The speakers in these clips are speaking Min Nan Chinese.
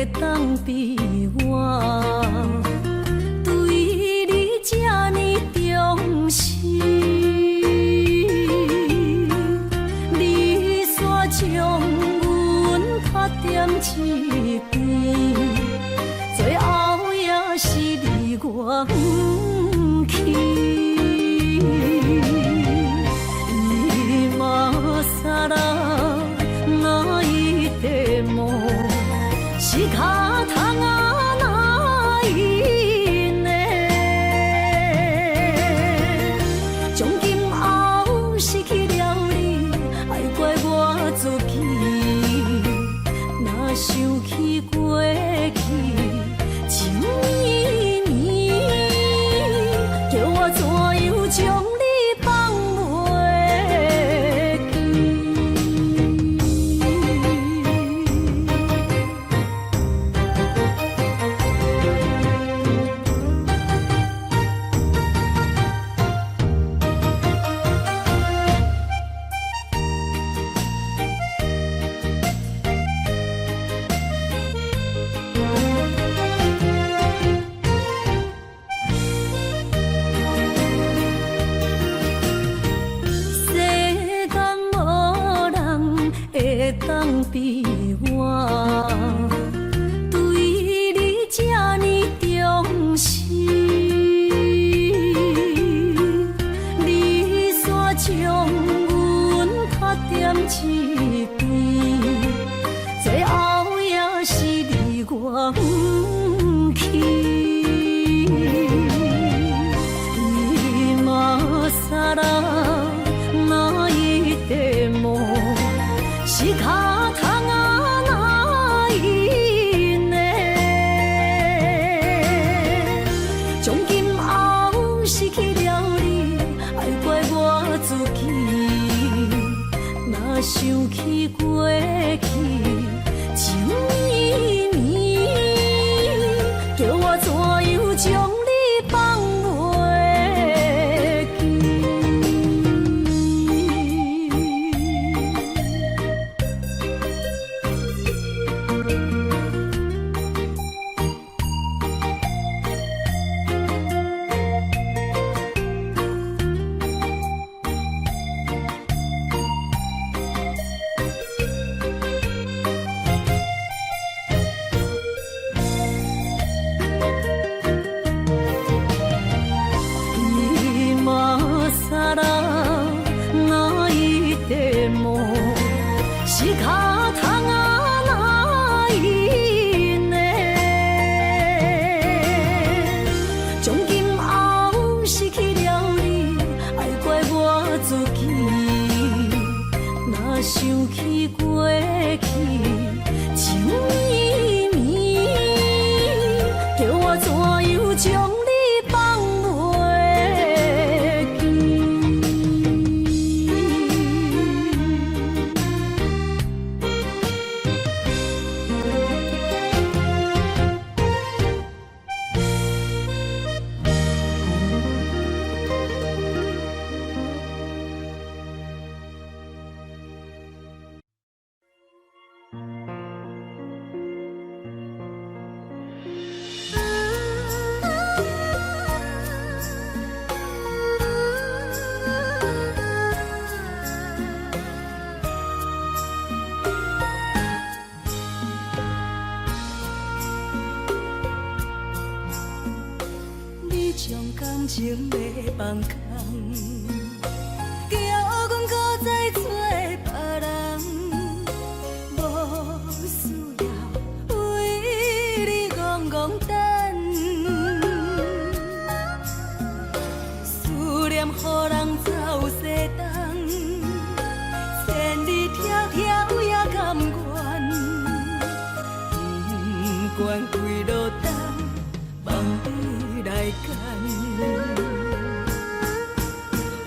會當比我對你這呢重視。你煞將阮拍踮一邊，最後也是離我遠去。今更泣いても仕方がないね。從今後失去了你，愛怪我自己。若想起過去情綿綿，叫我怎樣將你放袂記？世間無人會當比我對你這呢重視。你煞將阮拍踮一邊，最後也是離我遠去。今更泣いても仕方がないね。從今後失去了你，愛怪我自己。若想起過去情綿綿，叫我怎樣將你放袂記？今更泣いても仕方がないね。從今後失去了你，愛怪我自己。若想起過去情綿綿，叫我怎樣將你放袂記？你將感情欲放空，叫阮閣再找別人，無需要為你戇戇等，思念予人走西東，千里迢迢也甘願，不管幾落冬，放你來揀。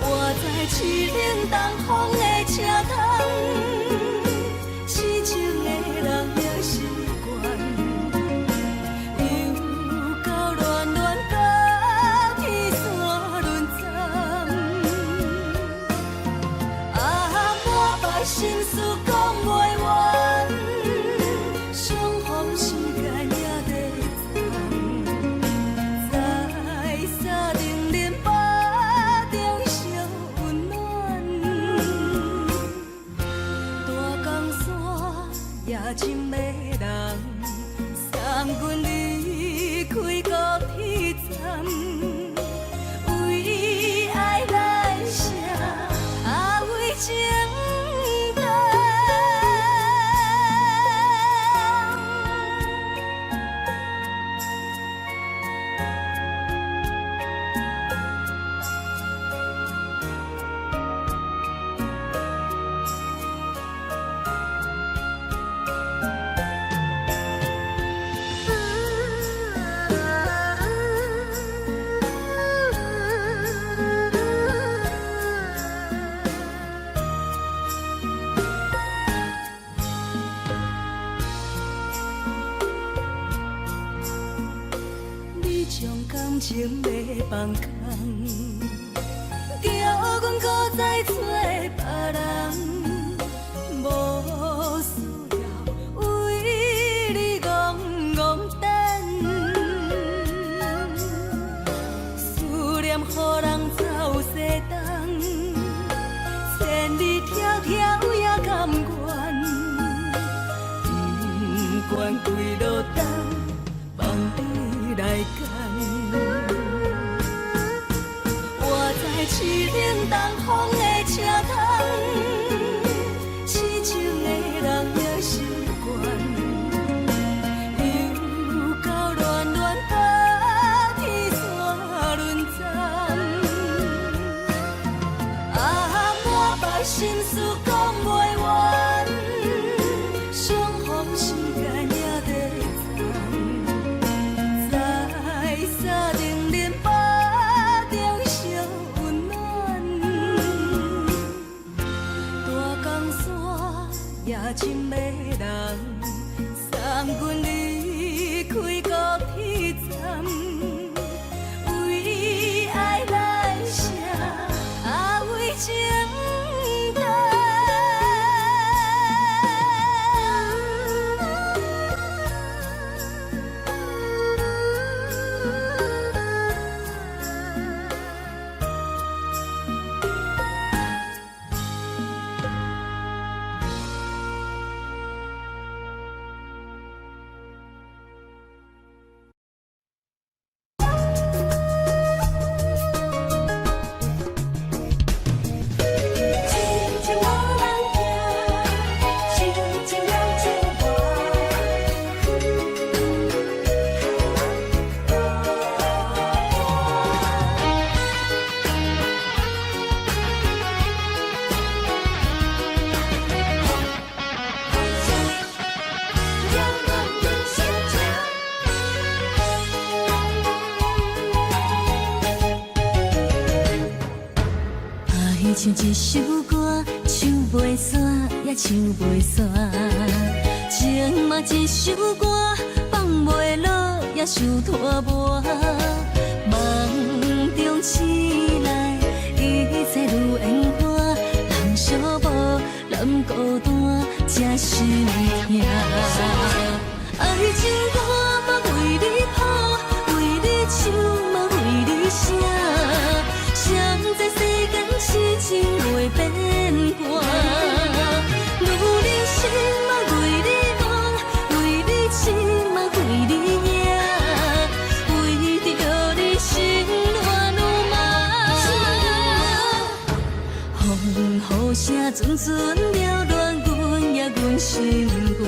我知凄冷東風的車窗，痴情的人已習慣，又到暖暖甲天山輪針。啊，满腹心事講袂完，相逢時間。將感情欲放空，叫阮閣再揣別人，無需要為你戇戇等，思念予人走西東，千里迢迢也甘願，不管幾落冬，放你來揀。活在凄冷東風的車窗，痴情的人也習慣，又到戀戀甲天線輪轉。啊，滿腹心事講袂完，相逢時間也短暫，在三重恁腹中相溫暖。大江山也真迷人，送阮離開高鐵站，為愛來寫，啊為情等。痴情無人聽，深情了情話。擾亂阮心情。愛像一首歌，唱袂煞，也唱袂煞。情嘛一首歌，放袂落，也傷拖磨。夢中醒來，一切如煙花，人寂寞，人孤單，這心疼。愛情歌嘛為你譜，為你唱嘛為你寫。誰知世間痴情會變卦？女人心嘛為你夢，為你痴嘛為你贏，為著你心亂如麻。風雨聲陣陣擾亂阮也阮心肝，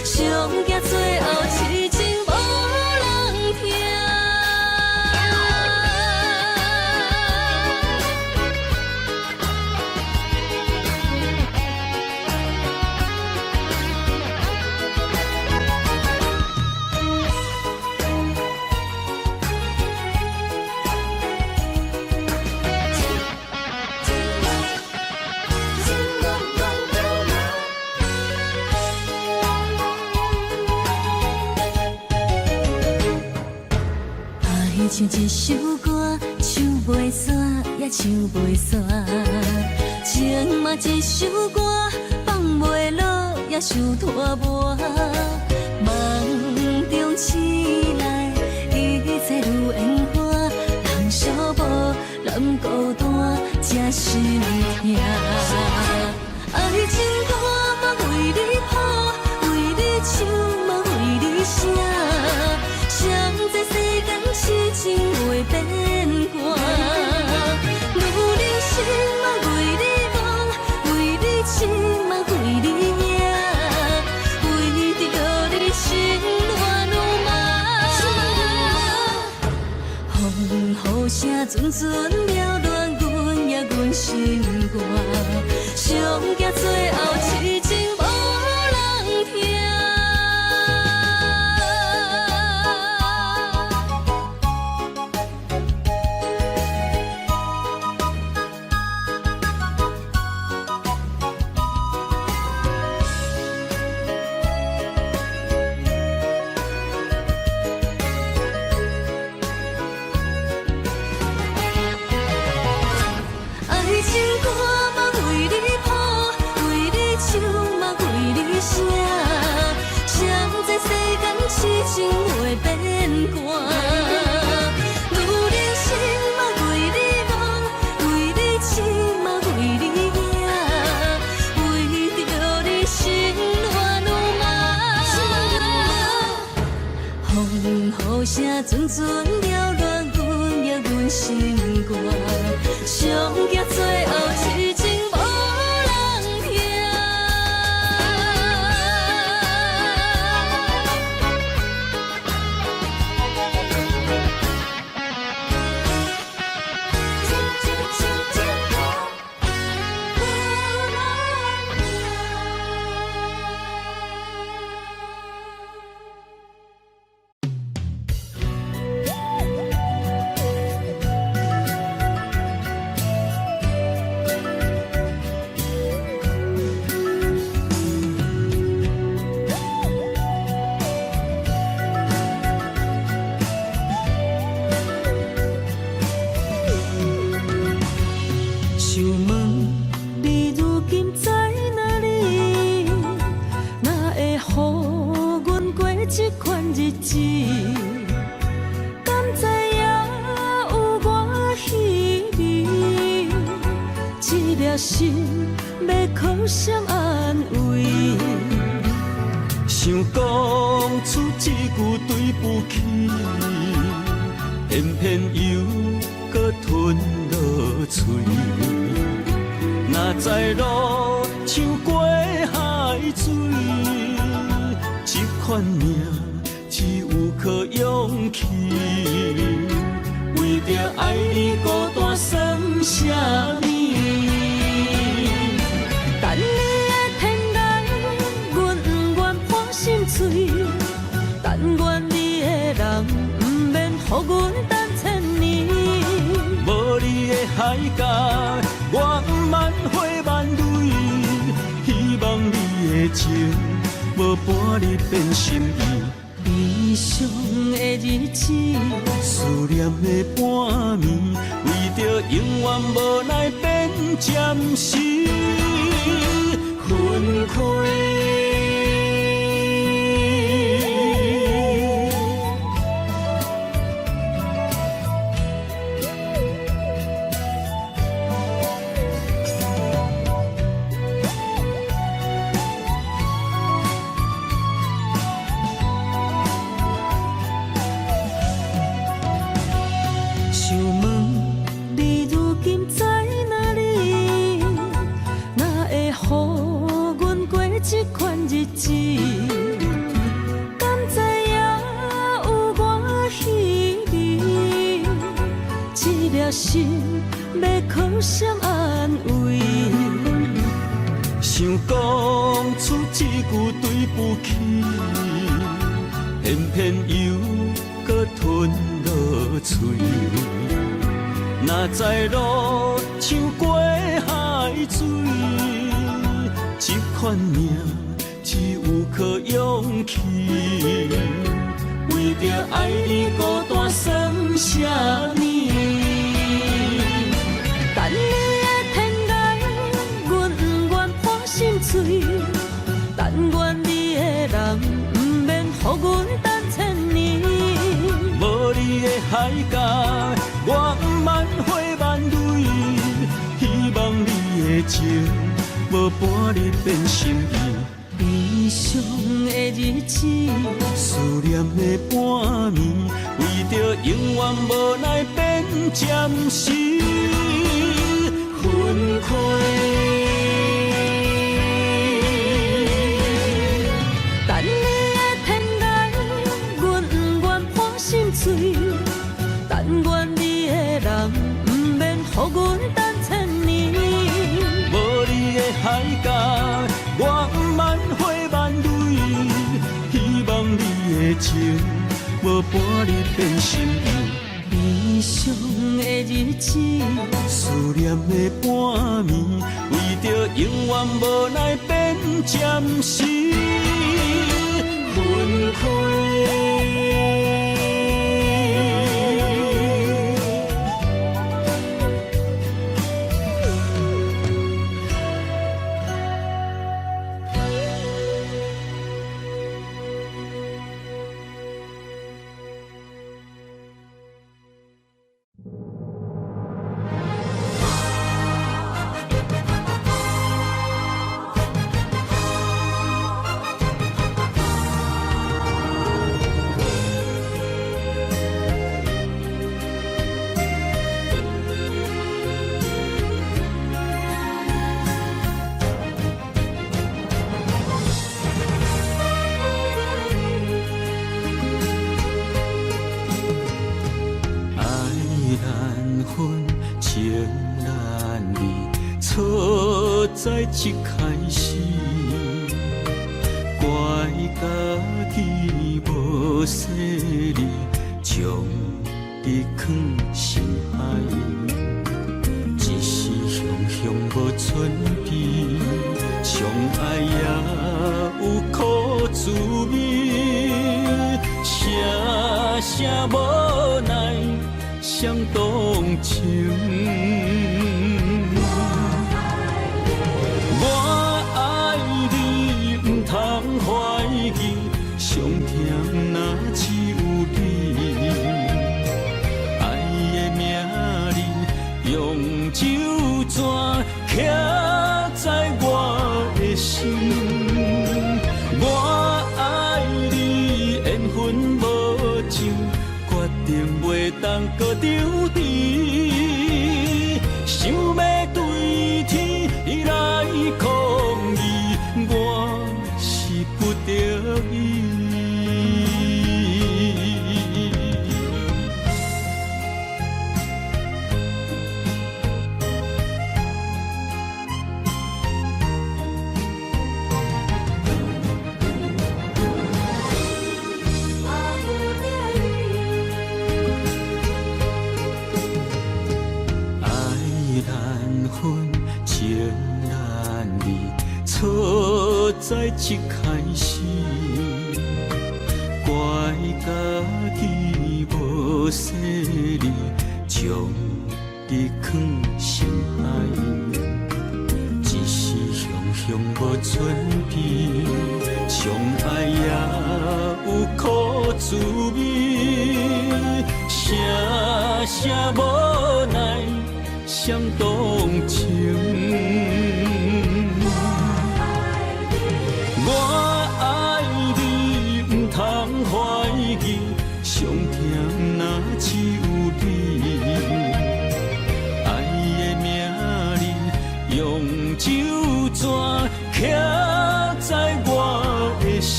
上驚最後痴情無人聽。愛像一首歌，唱袂煞，也唱袂煞。情嘛一首歌，放袂落，也傷拖磨。夢中醒來，一切如煙花，人寂寞，人孤單，這心疼。愛情歌嘛為你譜，為你唱嘛為你寫。誰知世間痴情會變卦？女人心嘛為你夢，為你痴嘛為你贏，為著你心亂如麻。風雨聲陣陣擾亂阮也阮心肝，上驚最後痴情無人聽。生袂變卦。女人心嘛為你戇，為你痴嘛為你贏，為著你心亂有夢。風雨聲陣陣擾亂阮命阮心肝，上驚最後痴情無人疼。想問你如今在哪裡？哪會予阮過這款日子？敢知影有偌稀微？這粒心欲靠誰安慰？想講出這句對不起，偏偏又閣吞落喙。哪知路像過海水，這款命只有靠勇氣。為著愛你孤單算啥物？等你的天涯，阮不願破心碎。但願你的人毋免予阮等千年。無你的海角，我毋茫火萬蕊。希望你的情無半日變心意。悲傷的日子，思念的半暝，為著永遠無奈變暫時分開。想問你如今在哪裡？哪會予阮過這款日子？敢知影有偌稀微？這粒心欲靠誰安慰？想講出這句對不起，偏偏又閣吞落喙。哪知路像過海水，這款命只有靠勇氣。為著愛你孤單算啥物？等你的天涯，阮不願破心碎。但願你的人毋免予阮等千年。無你的海角，我毋茫火萬蕊。希望你的情無半日變心意。悲傷的日子，思念的半暝，為著永遠無奈變暫時分開。等你的天涯，阮不願破心碎。但願你的人毋免予阮等千年。無你的海角，我毋茫火萬蕊。希望你的情無半日變心意。悲傷的日子，思念的半暝，為著永遠無奈變暫時分開。在一開始，怪家己無細膩，將你囥心海，一時雄雄無準備，相愛也有苦滋味，聲聲無奈相動情。我愛你，毋通懷疑，上疼若只有你。愛的名字用酒泉刻在我的心。我愛你，緣分無情，決定袂當閣抽離。想欲對天來抗議，我是不得已。愛難分，情難離，錯在一開始，怪家己無細膩，將你囥心海，一時雄雄無準備，相愛也有苦滋味，聲聲無奈相動情。我愛你，毋通懷疑，上疼若只有你。愛的名字用酒泉刻在我的心。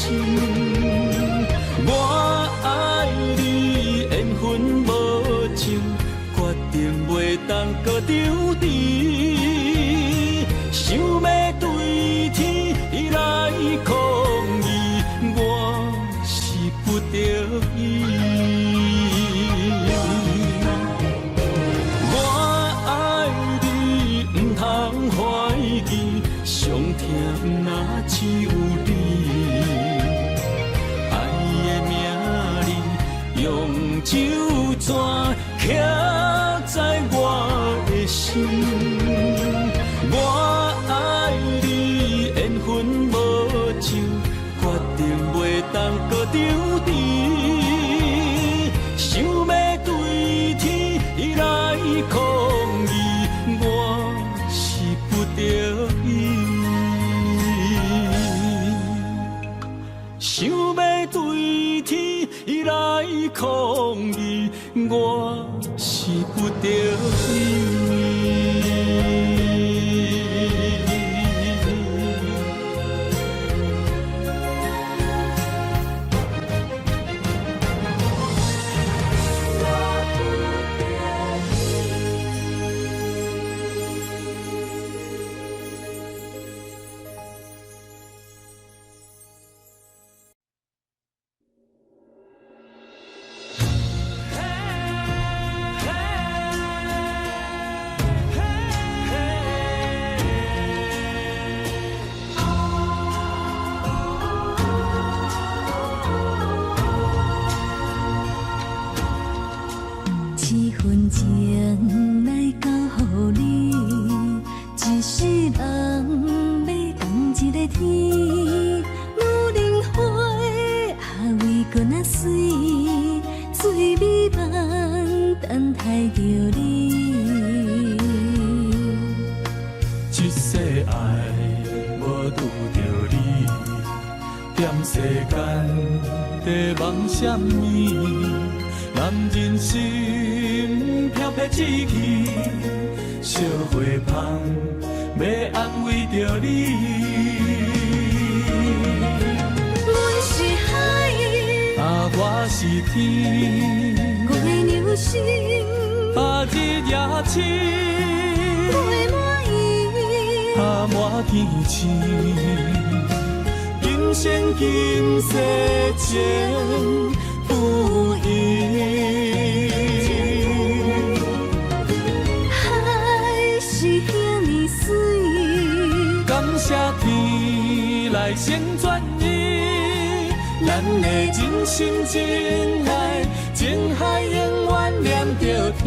我愛你，緣分無情，決定袂當閣抽離。想欲對天來抗議，我是不得已。我愛你，毋通懷疑，上疼若只有你。愛的名字用酒泉刻在我的心。我愛你，緣分無情，決定袂當閣抽離。想欲對天來抗議，我是不得已。想欲對天來抗議，我是不得已。七分情來交予你，一世人欲仝一個天。女人花也為閣若媠，最美夢等待著你。這世愛無拄著你，踮世間在望啥物？男人心飄飄志氣，惜花芳欲安慰著你。阮是海，啊，我是天，月娘心，啊，日夜痴，袂滿意，啊滿天星，今生今世情不移。海是遐呢媠，感謝天來成全伊，咱的真心真愛，情海永遠連著天。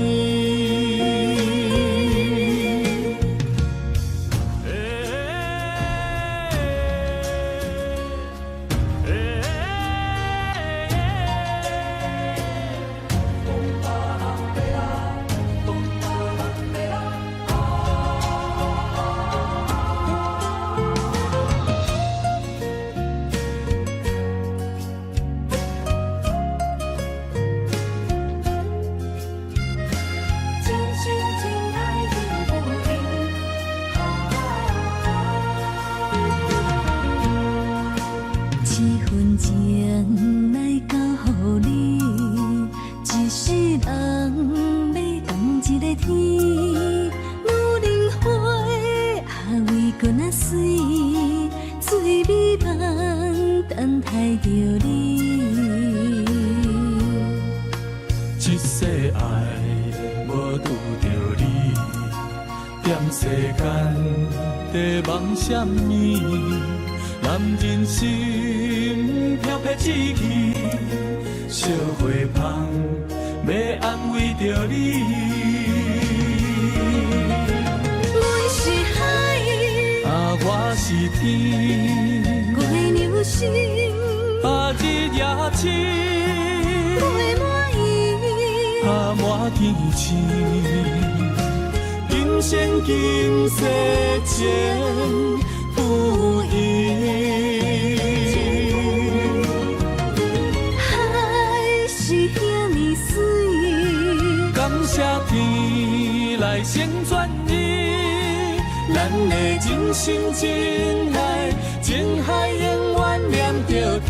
真心真愛永不移。七分情來交予你，一世人欲仝一个天。女人花也为阁若媠，最美梦等待著你。這世愛無拄著你，踮世間在夢啥物？男人心飄飄志氣，惜花芳欲安慰著你。阮是海，啊，我是天，月娘心，啊，日夜星，月滿圓。啊，滿天星，今生今世情不移。海是遐呢媠，感謝天來成全伊，咱的真心真愛，情海永遠連著天。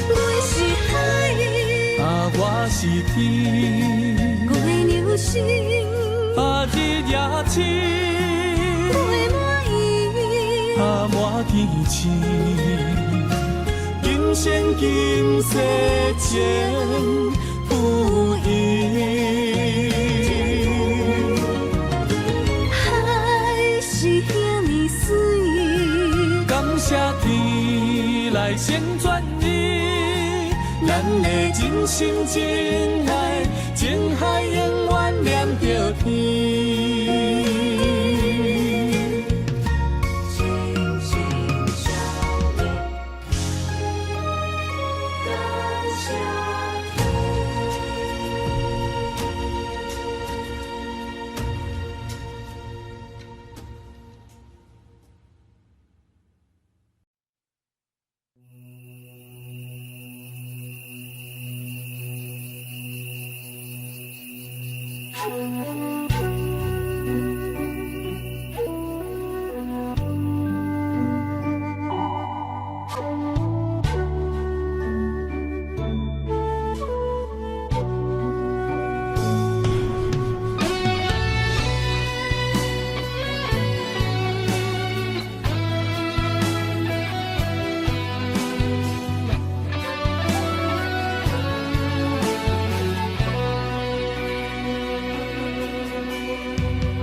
阮是海，啊，我是天，月娘心，啊，日夜星，月滿圓。啊，滿天星，今生今世情不移。海是遐呢媠，感謝天來成全伊，咱的真心真愛，情海永遠連著天。心心相印，感謝天。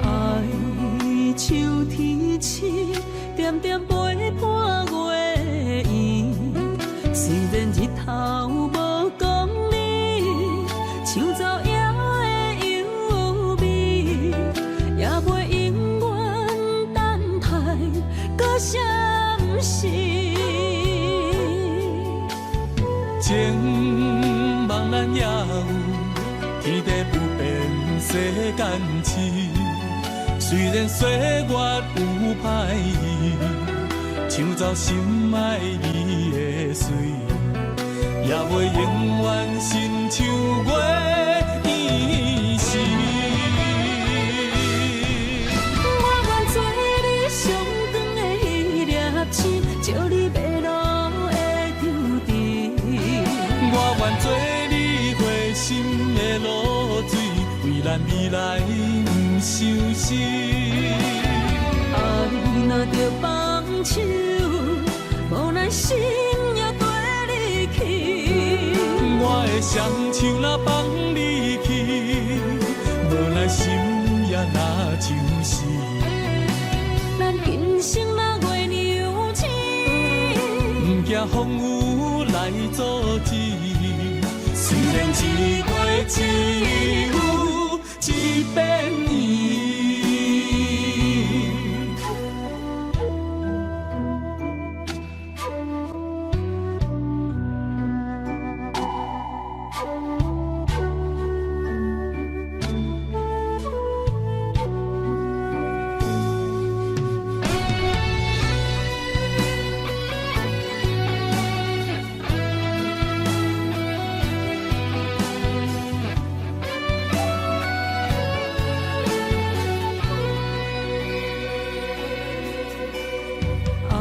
愛像天星，點點陪伴月圓。雖然日頭無光明，像晝夜的幽微，也袂永遠等待閣閃失。情夢咱也有，天地不變世間痴。雖然歲月有歹意，搶走心愛你的媠，也袂永遠親像月圓時。我願做你上長的彼粒星，照你迷路的抽屉。我願做你花心的露水，為咱未來毋傷心。死。愛若著放手，無奈心也綴你去。我的雙手若放你去，無奈心也若像是。咱今生若月娘親，毋驚風雨來阻止。雖然一月只有一遍圓。愛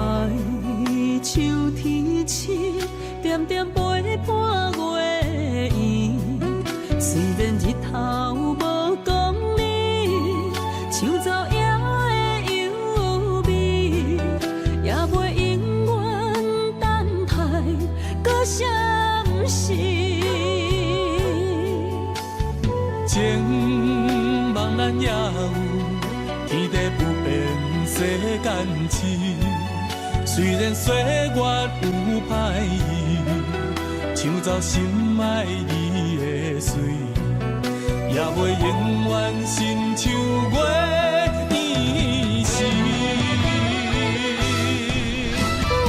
像天星，點點陪伴月圓。雖然日頭無光明，像晝夜的幽微，也袂永遠等待閣相識。情夢咱也有，天地不變世間痴。雖然歲月有歹意，搶走心愛你的水，也袂永遠親像月圓時。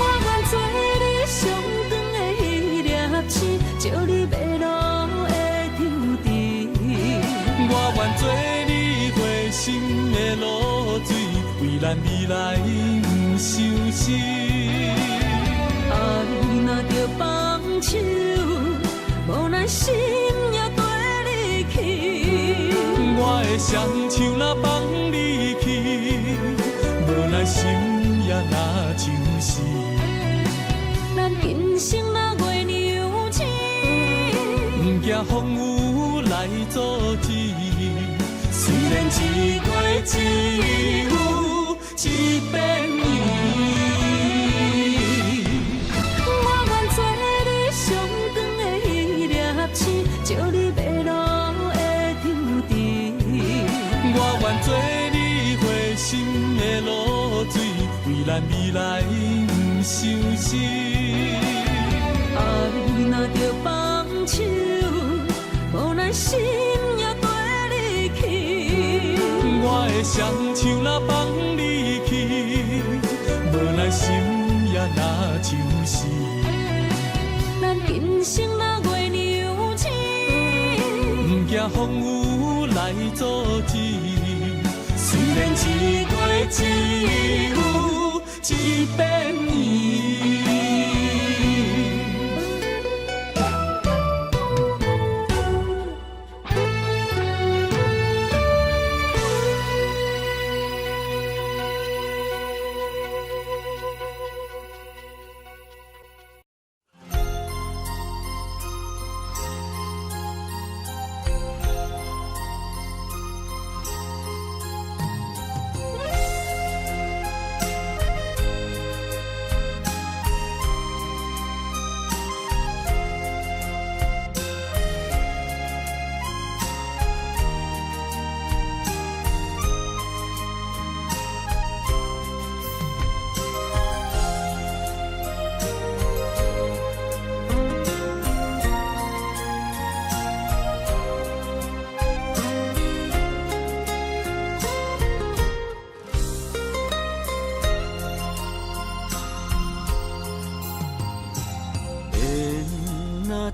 我願做你上長的彼粒星，照你迷路的抽屜。我願做你花心的露水，為咱未來毋相死。愛若著放手，無奈心也綴你去。我的雙手若放你去，無奈心也若像是。咱今生若月娘親，毋驚風雨來阻止。雖然一月只有一遍圓。我願做你上長的彼粒星，照你迷路的抽屜。我願做你花心的露水，為咱未來毋相死。愛若著放手，無奈心也綴你去。我的雙手若放你去，無奈心也若像是。咱今生若月娘親，毋驚風雨來阻止。雖然一月只有一遍圓。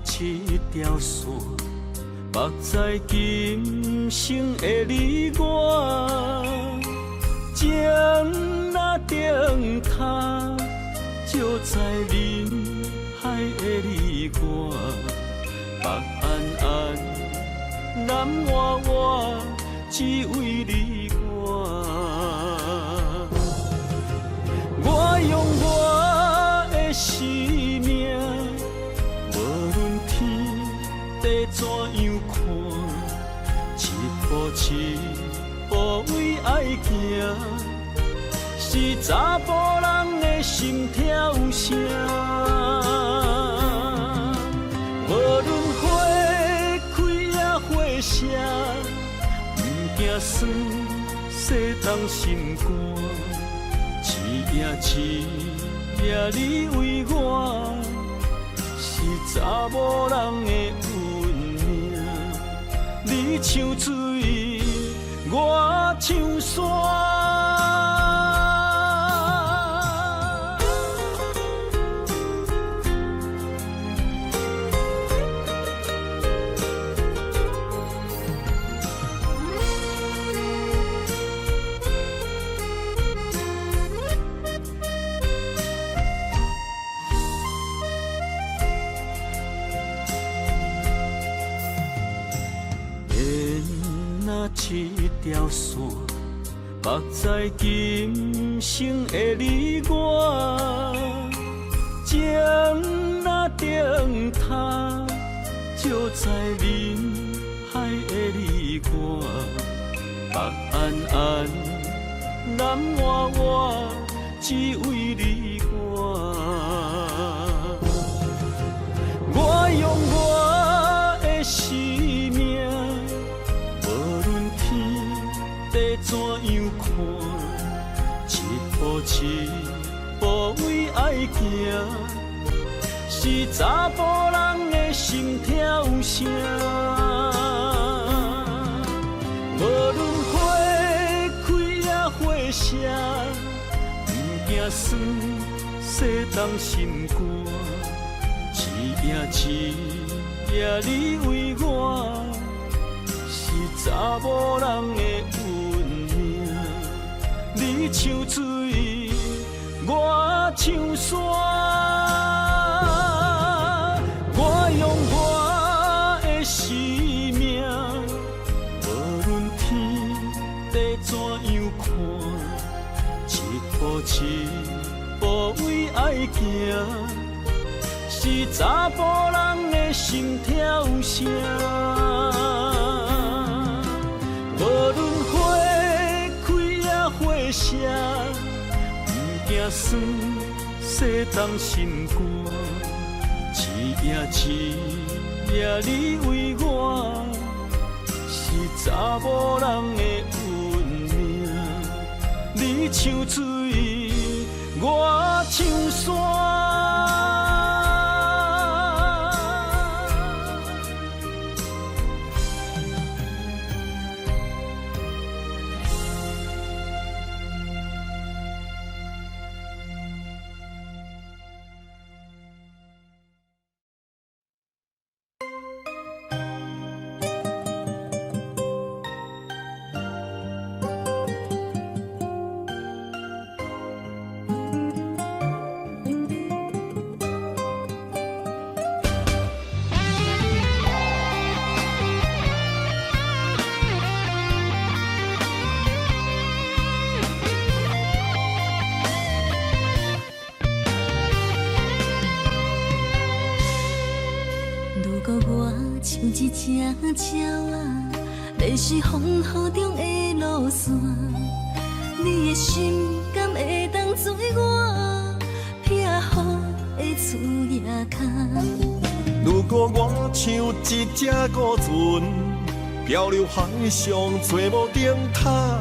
這條線，縛在今生的你我，情若燈塔，照在人海的你我，北安安，南活活，只為你我。我用我的生命，無論天地怎樣看，一步一步為愛查埔人的心跳声。无论花开抑花谢，毋惊酸，世动心肝。一夜一夜你为我，是查某人的运命。你像水，我像山。一条线，缚在今生的你我，情若灯塔，照在人海的你我，北安安，南活活，只为你我。我用我的生命，无论天地怎样看，一步一步为爱行，是查埔人的心跳声。无论花开抑花谢，毋惊酸，世动心肝。一夜一夜你为我，是查某人的运命。你像水，我像山。我用我的生命，无论天地怎样看，一步一步为爱行，是查埔人的心跳声。无论花开抑花谢，毋惊酸，世动心肝。一夜一夜你为我，是查某人的运命。你像水，我像山。如果我像一只鸟仔，迷失风雨中的路线，你的心敢会当做我避雨的厝仔跤？如果我像一只孤船，漂流海上找无灯塔，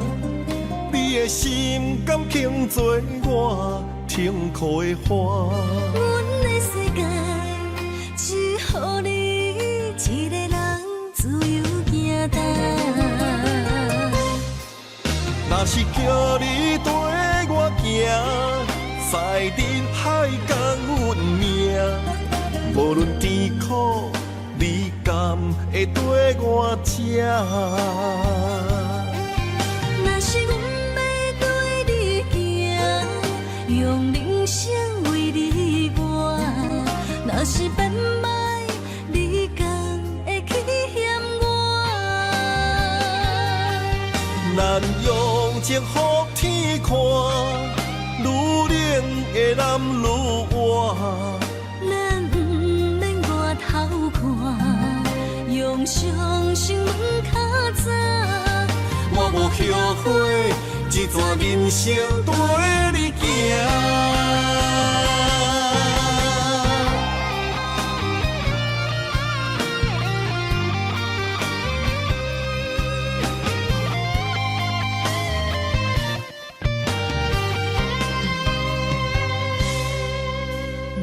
你的心敢肯做我停靠的岸？阮的世界只予你一个人自由行动。若是叫你缀我行，载入海角阮命，无论甜苦，你敢会缀我吃？若是阮欲缀你行，用人生为你活；若是变歹，你敢会去嫌我？咱用情予天看，愈冷的男愈活。咱毋免外头看，用相信问较早。我无后悔，这段人生缀你行。行。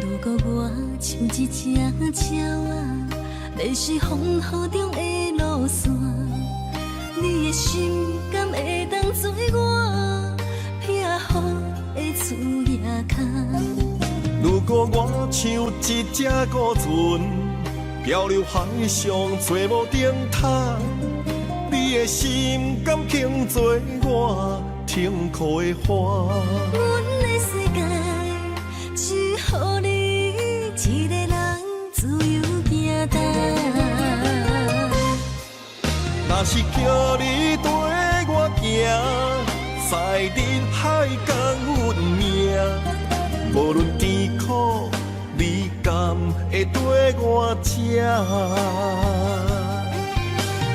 如果我像一隻鳥仔，迷失風雨中的路線，你的心敢會當做我避雨的厝仔跤？如果我像一隻孤船，漂流海上找無燈塔，你的心敢肯做我停靠的岸？阮的世界只予你一个人自由行動。若是叫你綴我行，在人海共阮命，無論甜苦，你敢會綴我這？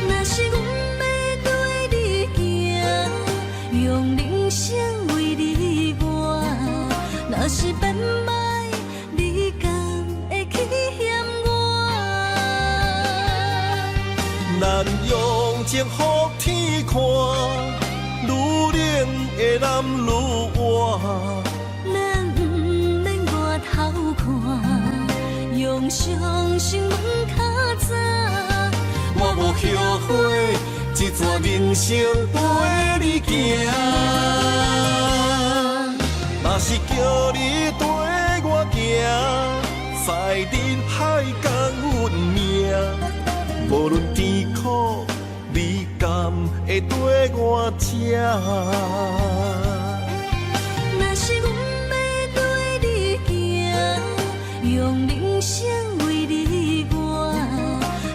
若是阮欲綴你行，用人生為你活；若是變歹，你敢會去嫌我？咱用情予天看，愈冷的男愈活。咱毋免外頭看，用相信問較早。我無後悔，這段人生綴你行。若是叫你綴我行，在人海共阮命，無論甜苦，你敢會綴我這？若是阮欲綴你行，用人生為你活；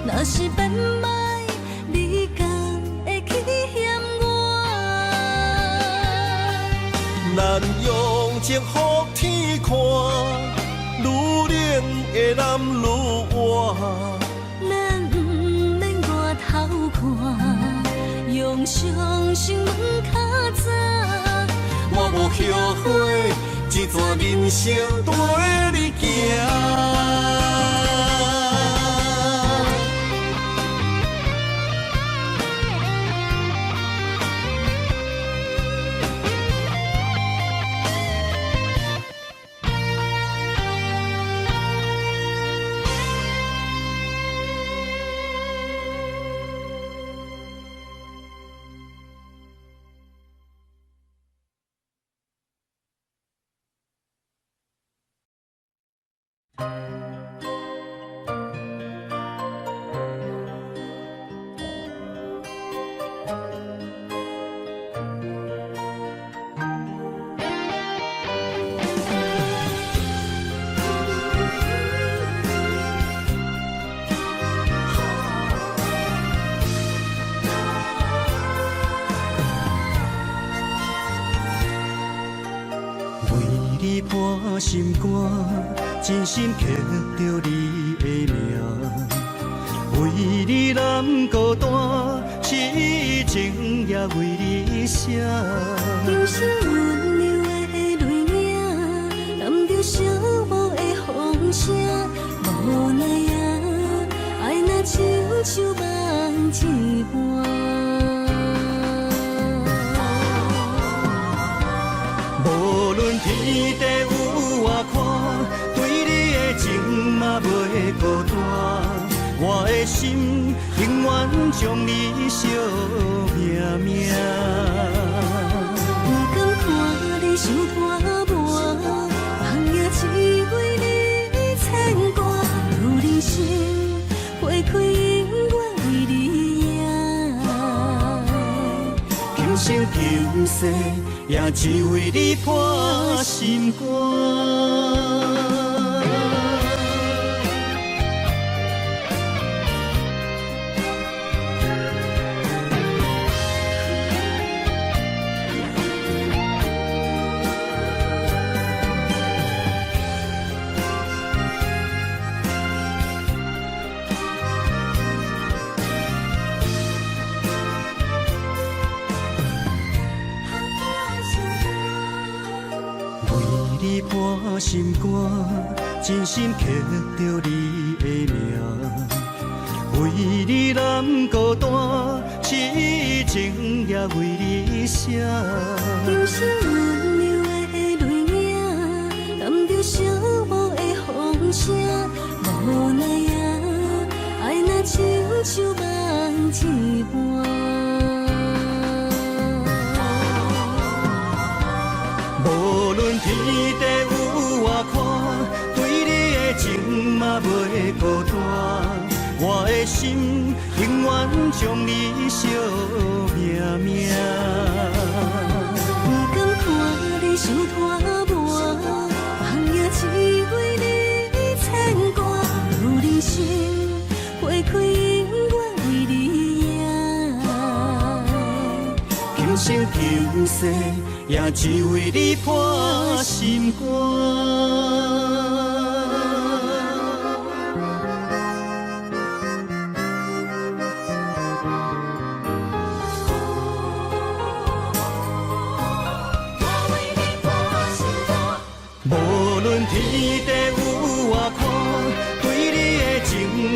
若是變歹，你敢會去嫌我？咱用情予天看，愈冷的男愈活。咱毋免外頭看，用相信問較早。我無後悔，這段人生綴你行。為你破心肝，真心刻著你的名。為你難孤單，痴情也為你寫。今生溫柔的淚影，攬著寂寞的風聲，無奈啊，愛若親像夢一般。無論天地有偌寬，對你的情嘛袂孤單。我的心永遠將你惜命命。不甘看你伤拖磨，放也只為你牽掛。如人生花開，永遠為你贏。今生今世也只為你破心肝。為破心肝，真心刻著你的名，為你難孤單，痴情也為你寫。今生溫柔的淚影，含著寂寞的風聲，無奈啊，愛若親像夢一般。無論天地有偌寬，對你的情嘛袂孤單。我的心永遠將你惜命命。不甘看你傷拖磨，梦也只為你牽掛。如人生花開，永遠為你贏。今生今世也只為你破心肝。無論天地有偌寬，對你的情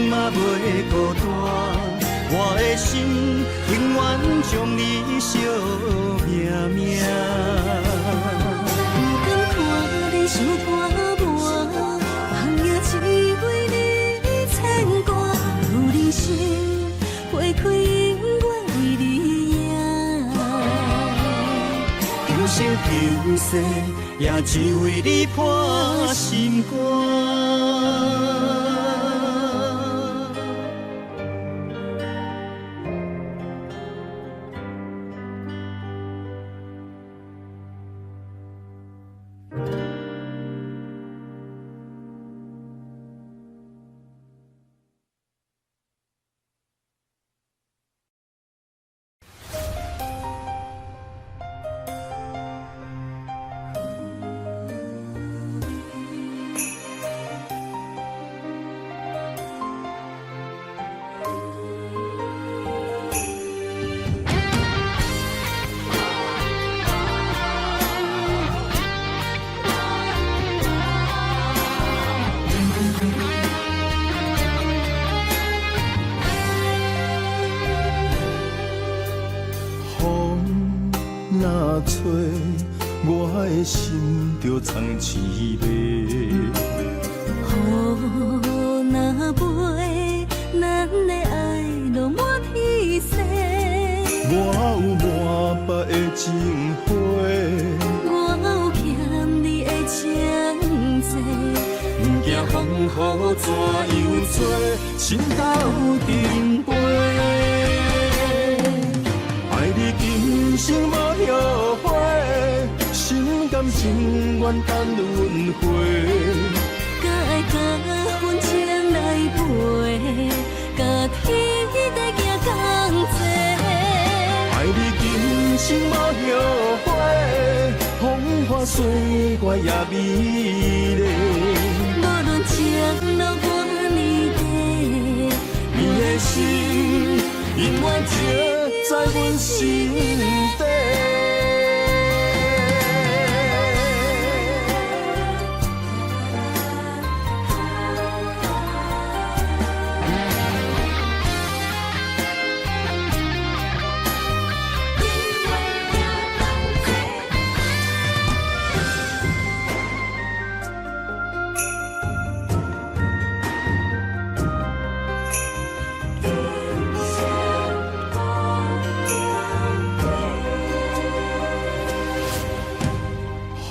嘛袂孤單。我的心永遠將你惜命命。不甘看你傷拖磨，梦也只為你牽掛。如人生花開，永遠為你贏。今生今世也只為你破心肝。風若吹，我的心就藏凄迷。雨若飞，咱的愛落滿天星。我有滿腹的情花，我有欠你的情債。不驚風雨怎樣吹，心斗陣飞。愛你今生無後悔，心甘情願等輪迴。甲愛甲分情來陪，甲天地行仝齊。愛你今生無後悔，風花雪月也美麗。無論情路偌呢短，你的心永遠停在阮心底。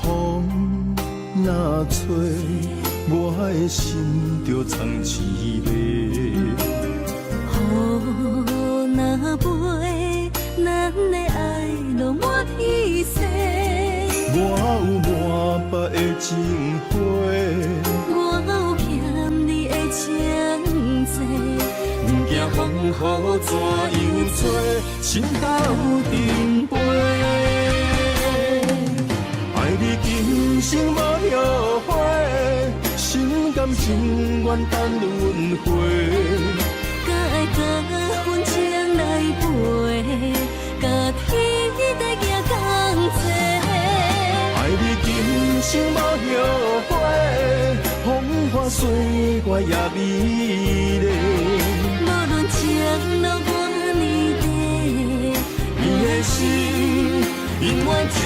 風若吹，我的心就藏凄迷。雨若飞，咱的愛落滿天星。我有滿腹的情花，我有欠你的情債。不驚風雨怎樣吹，心斗陣飞。愛你今生無後悔，心甘情願等輪迴。甲愛甲分情來陪，甲天地行仝齊。愛你今生生無後悔，風花雪月也美麗。無論情路偌呢短，你的心永遠停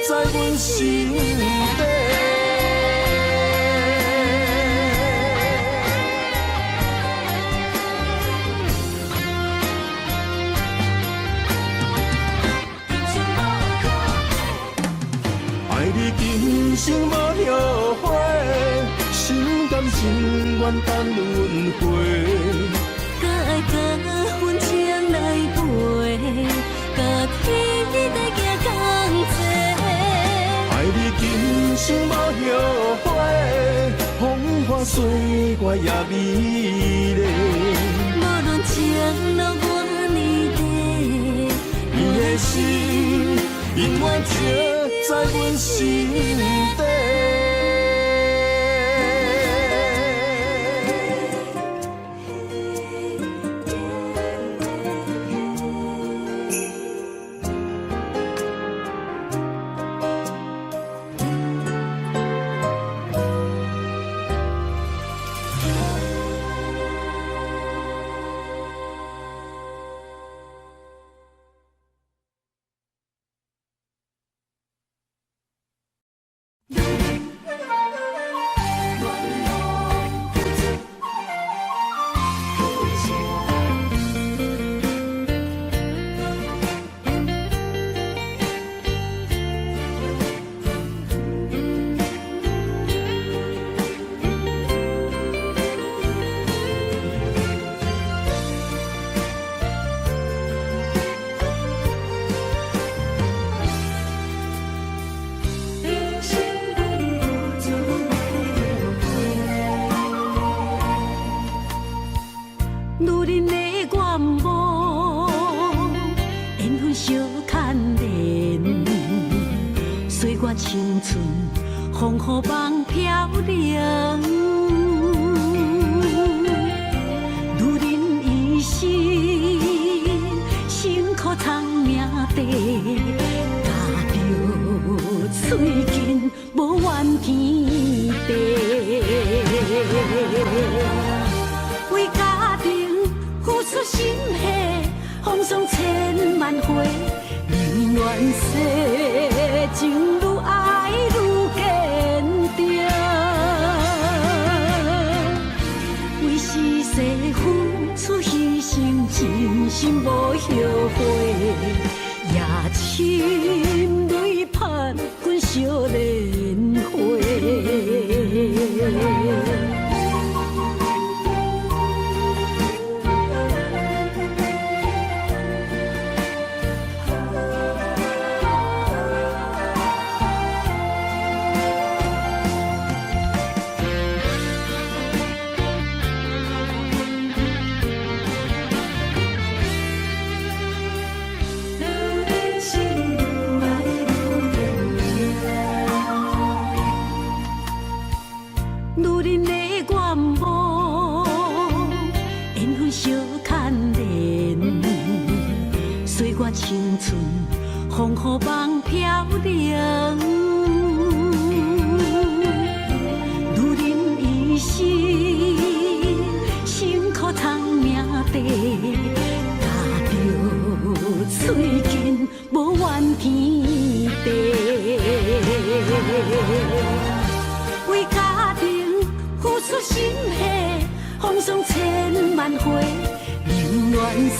在阮心底。愛你今生無後悔，心甘情願等輪迴。甲愛甲分情來陪，甲天地行仝齊。愛你今生無後悔，風花雪月也美麗。無論情路偌呢短，你的心永遠停在阮心底。女人的願望，緣分相牽連，歲月青春，風雨夢飄零。女人一生辛苦藏命地，咬著喙緊，無怨天地。為家庭付出心血，風霜千萬回，寧願世情愈愛愈堅定。為時勢付出犧牲，真心無後悔，也親淚盼阮惜蓮花。女人的願望，緣分相牽連，歲月青春，風雨夢飄零。女人一生辛苦藏命地，咬著喙緊，無怨天地。為家庭付出心血，風霜千萬回，寧願世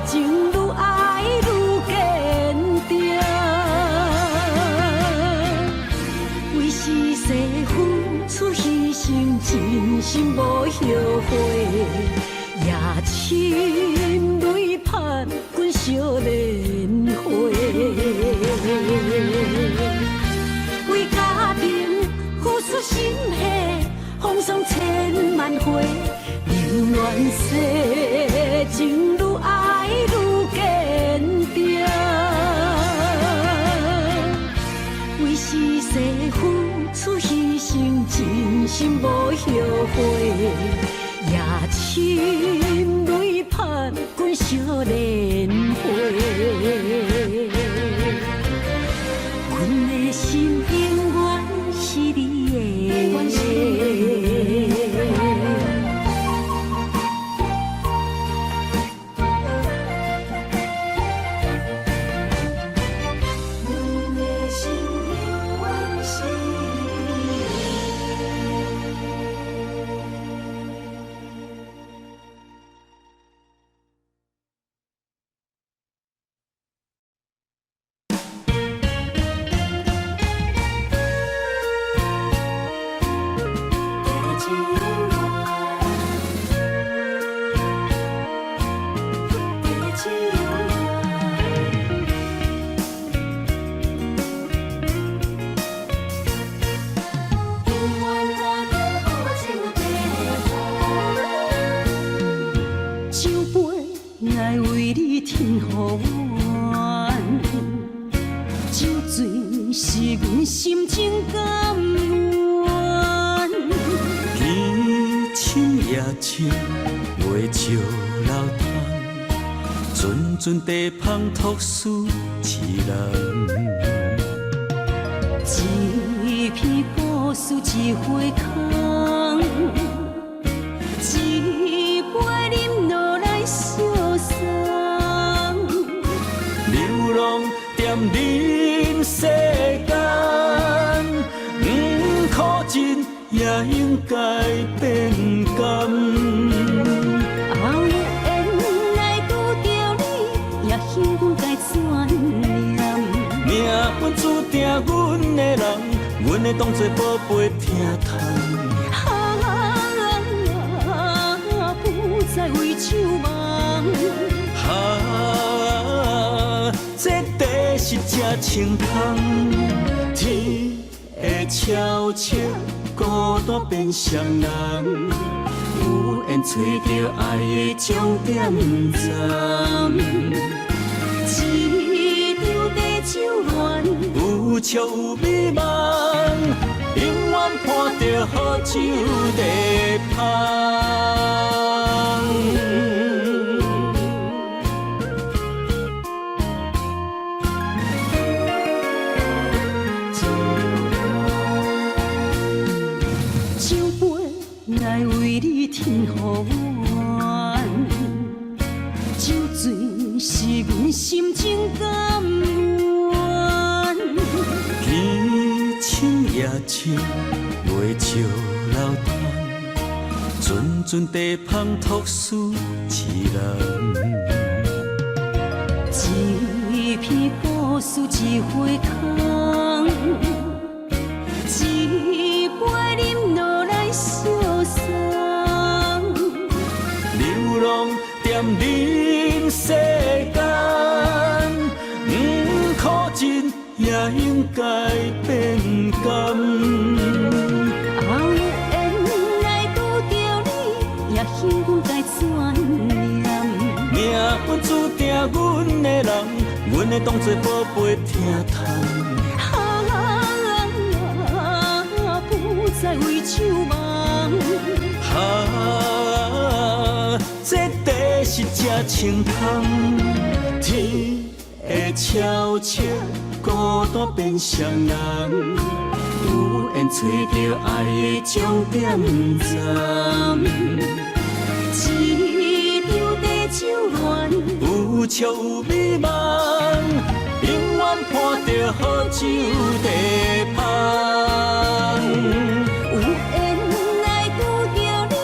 情愈愛愈堅定。為時勢付出犧牲，真心無後悔，也親淚盼阮惜蓮花。為家庭付出心血，風霜千萬回，寧願世情愈愛愈堅定。為時勢付出犧牲，真心無後悔，也親淚盼阮惜蓮花。阮的心永遠缘，地酒恋，永遠伴著好酒茶喝。酒杯來為你天予阮，酒醉是阮心情甘願。天深夜静，月照流淌，陣陣茶香托思一人。一篇故事一回空，一杯饮落來相送。流浪踮人世間，苦盡也應該變甘。啊，有緣來拄著你，也休阮該轉念。命運注定阮的人，阮會當作寶貝疼痛。啊，不再為酒夢。啊，這地是這清空，天會悄悄，孤單變雙人，有緣揣著愛的終點站。一場地酒戀，有笑有美夢，永遠伴著好酒茶香。酒杯來為你天予阮，酒醉是阮心情甘願。天深夜靜，月照流淌，陣陣茶香托思一人。一篇故事一回空，一杯饮落來相送。流浪踮人世間，苦盡也應該變甘。啊，有緣來拄著你，也休阮該轉念。命運注定阮的人，阮會當作寶貝疼痛。啊，不再為酒夢。啊，這地是這清空，天會悄悄，孤單變雙人，有緣揣著愛的終點站。一場地酒戀，有笑有美夢，永遠伴著好酒茶香。有緣來拄著你，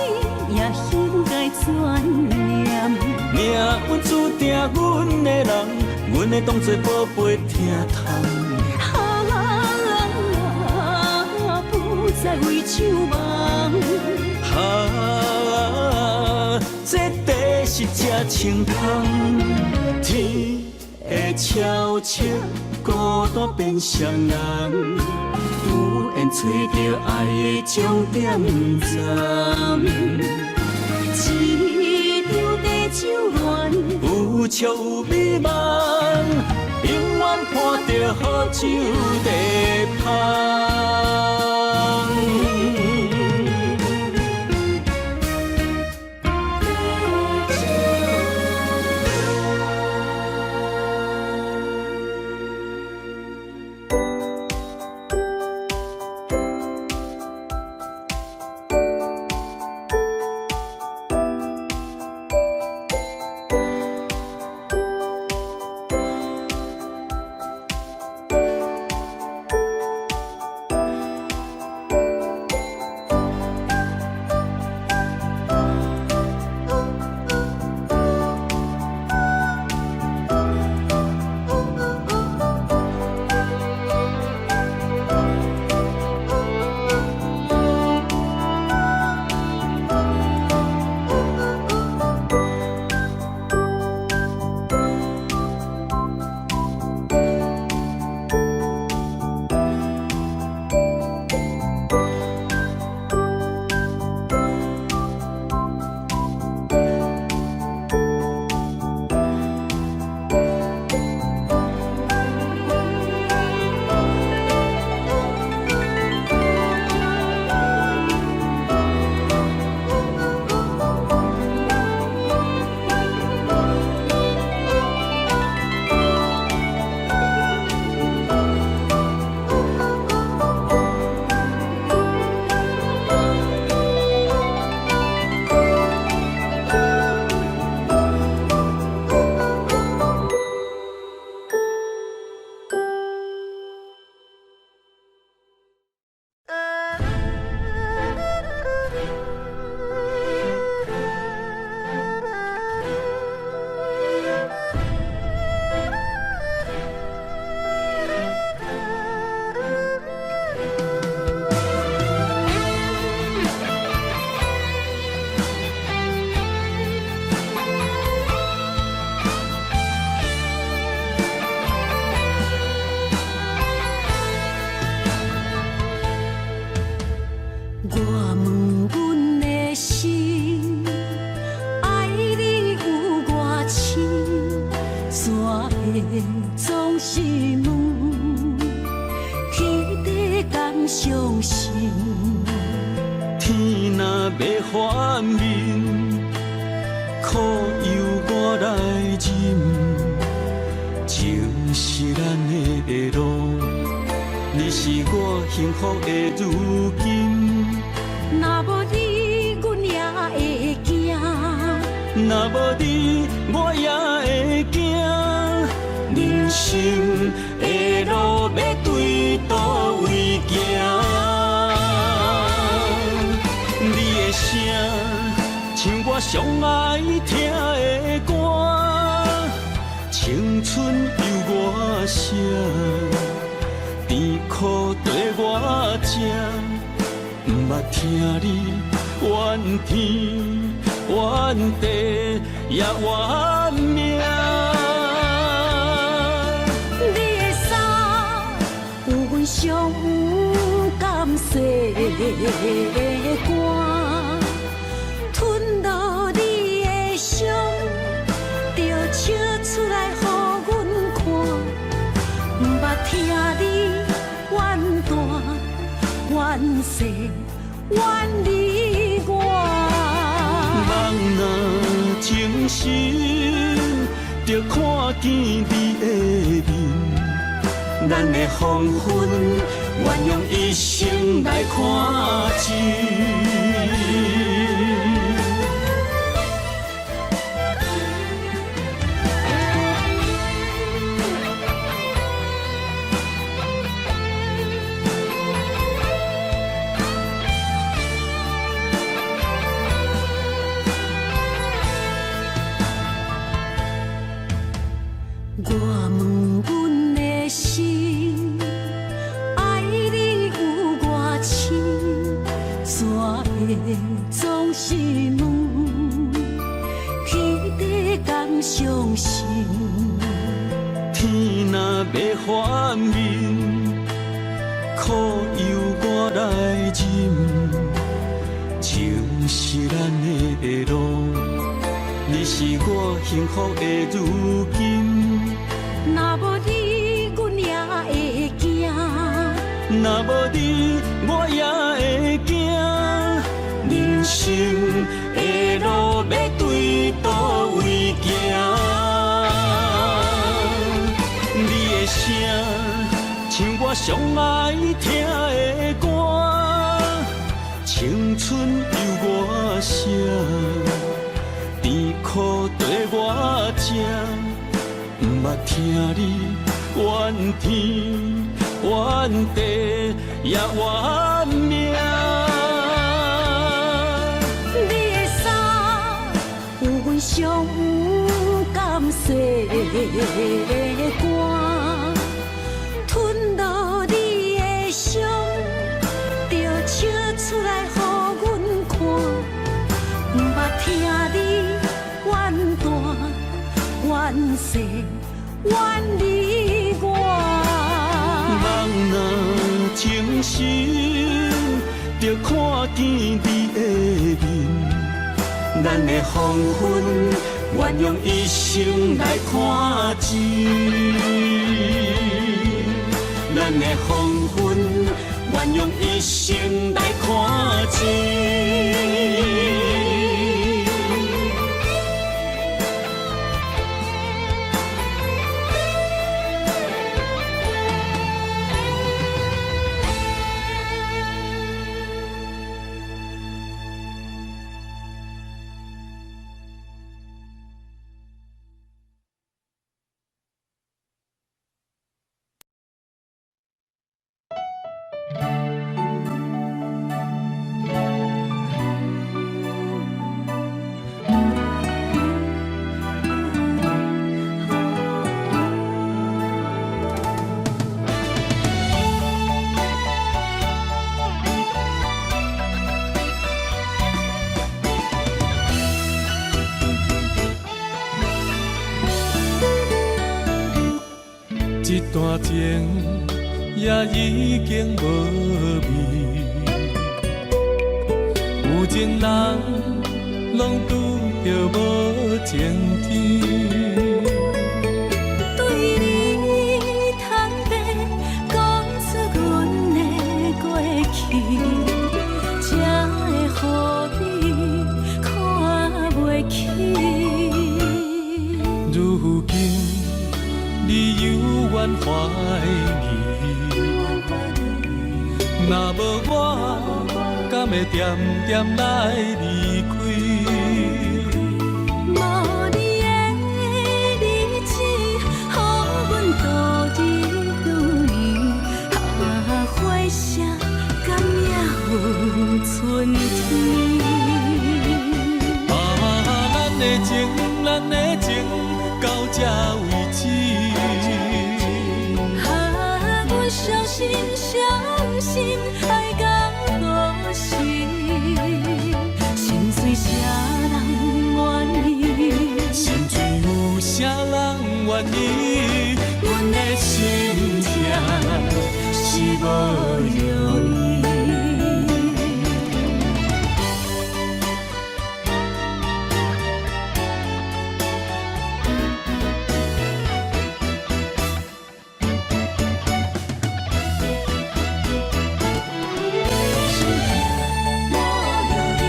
也休該轉念。命運注定阮的人，阮會當作寶貝疼痛。啊，不再為酒夢。啊，這地是這清空，天會悄悄，孤單變雙人，有緣揣著愛的終點站。一場地酒戀，有笑有美夢，永遠伴著好酒茶香。欲反面，苦由我來忍，情是咱的路，你是我幸福的如今。若無你，阮也會驚。若無你，我也會驚。人生的路欲對佗位行？你的聲像我上愛聽的歌，青春由我寫，甜苦綴我食，毋捌聽你怨天怨地也怨命。你的衫有阮上毋甘洗的汗，吞落你的傷，就笑出來予阮看。毋捌聽你怨大怨細怨你我。夢若情深，就看見你的面。咱的黃昏，願用一生來看盡。我問阮的心，愛你有偌深，怎會總是問天地敢相信？天若欲反面，苦由我來忍，情是咱的路，你是我幸福的如今。若無你，阮也會驚。若無你，我也會驚。人生的路欲對佗位行？你的聲像我上愛聽的歌，青春由我寫，甜苦綴我食，毋捌聽你怨天怨地也怨命。你的衫有阮上毋甘洗的汗，吞落你的傷，就笑出來予阮看。毋捌聽你怨大怨細怨你我。夢若情深，就看見你的面。咱的黃昏，願用一生來看盡。咱的黃昏，願用一生來看盡。這段情也已經無味，有情人攏拄著無晴天。對你坦白講出阮的過去，才會予你會恬恬來離開？無你的日子，予阮度日如年。啊，花謝敢也有春天？啊，咱的情，咱的情，到這為止。啊，阮相信，相信愛到何時？心碎啥人願意？心碎有啥人願意？阮的心痛是無藥醫。心痛無藥醫。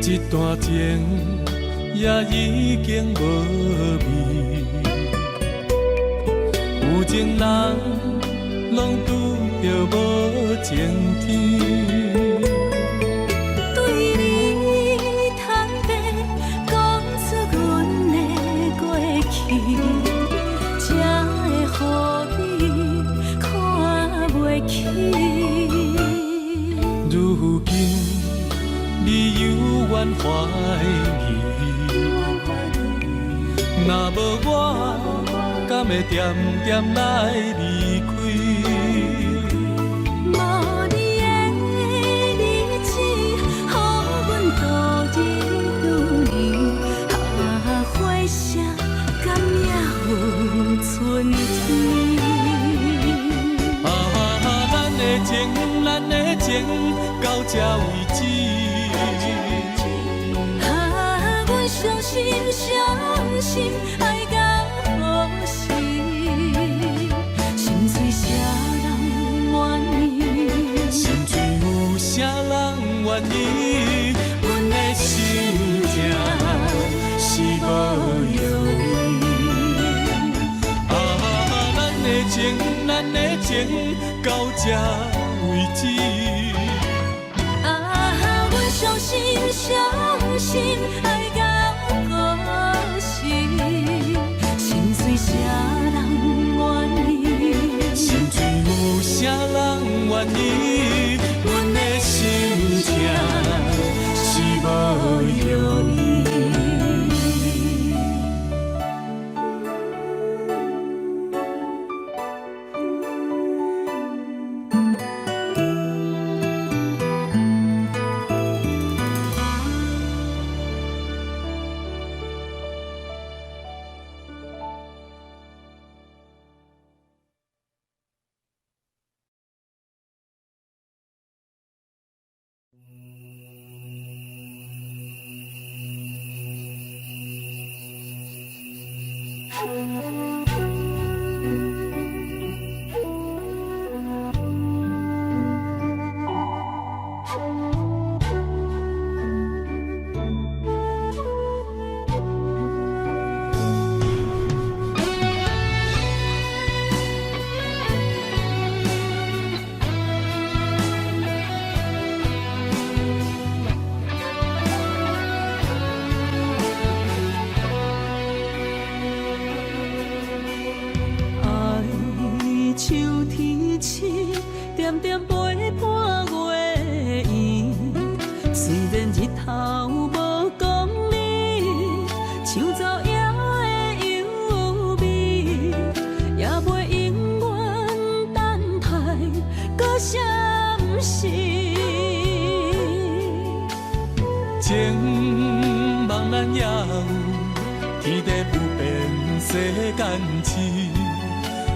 這段情也已經無味，有情人攏拄著無情天。對你坦白講出阮的過去，才會予你看袂起。如今你猶原懷疑，若無我，敢會恬恬來離開？無你的日子，予阮度日如年。啊，花謝敢也有春天？啊，咱的情，咱的情，到這為止。啊，阮相信，相信愛到何時？心碎啥人願意？心碎有啥人願意？阮的心痛是無藥醫。啊，咱的情，咱的情，到這為止。啊，阮相信，相信愛到何時？心碎啥人願意？心碎有啥人願意？阮的心痛是無藥醫。愛像天星，恬恬陪伴月圓。雖然日頭無光明，像走影的幽微，也袂永遠等待閣閃時。情夢咱也有，天地不變世間痴。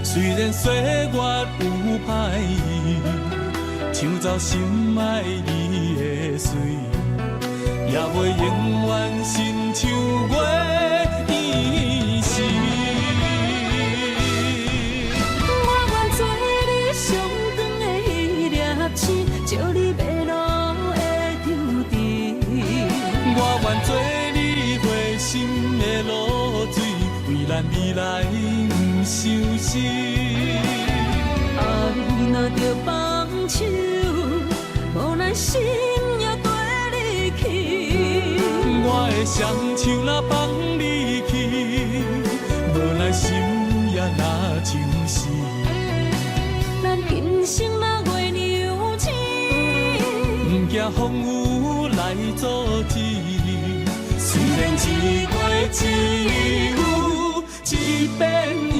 雖然歲月有歹意，搶走心愛你的水，也袂永遠親像月圓時。我願做你上長的彼粒星，照你迷路的抽屉。我願做你花心的咱未來毋相思。愛若著放手，無奈心也綴你去。我的雙手若放你去，無奈心也若像死。咱今生若月娘醒，毋驚風雨來阻止。雖然一月只有一遍圓。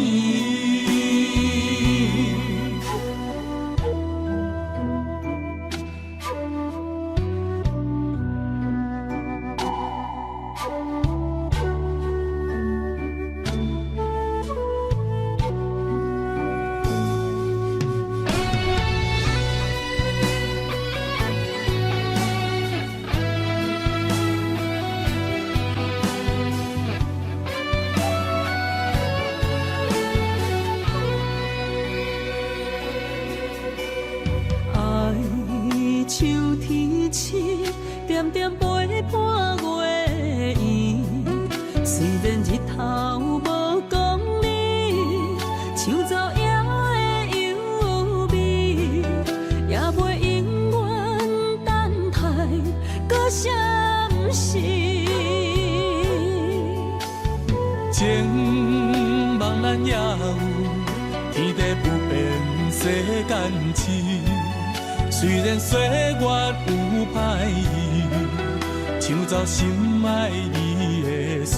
愛像天星，點點陪伴月圓。雖然日頭無光明，像晝夜的幽微，也袂永遠等待閣相識。情夢咱也有，天地不變世間痴。雖然歲月有歹意，搶走心愛你的水，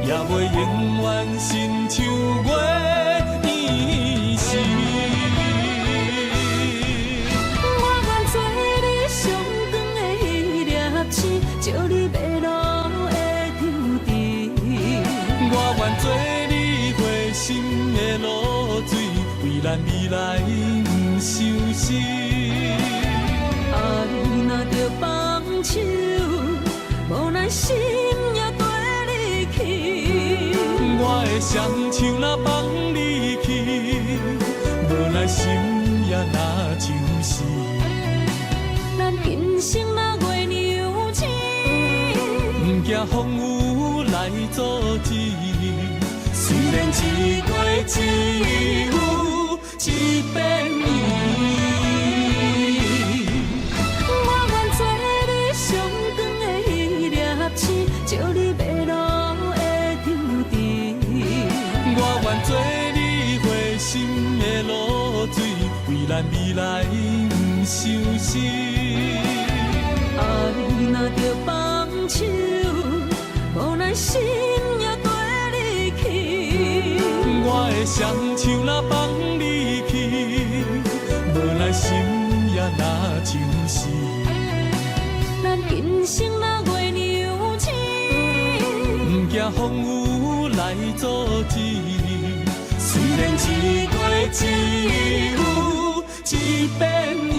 也袂永遠親像月圓時。我願做你上光的彼粒星，照你迷路的抽屜。我願做你花心的露水，為咱未來毋相思。愛若著放手，無奈心也綴你去。我的雙手若放你去，無奈心也若像死。咱今生若月娘醒，毋驚風雨來阻止。雖然一月只有一遍圓。我願做你上光的彼粒星，照你迷路的抽屜。我願做你花心的露水，為咱未來毋相思。愛若著放手，無奈心也綴你去。我的雙手若放你去，無奈心也若像死。咱今生若月娘醒，毋驚風雨來阻止。雖然一月只有一遍圓。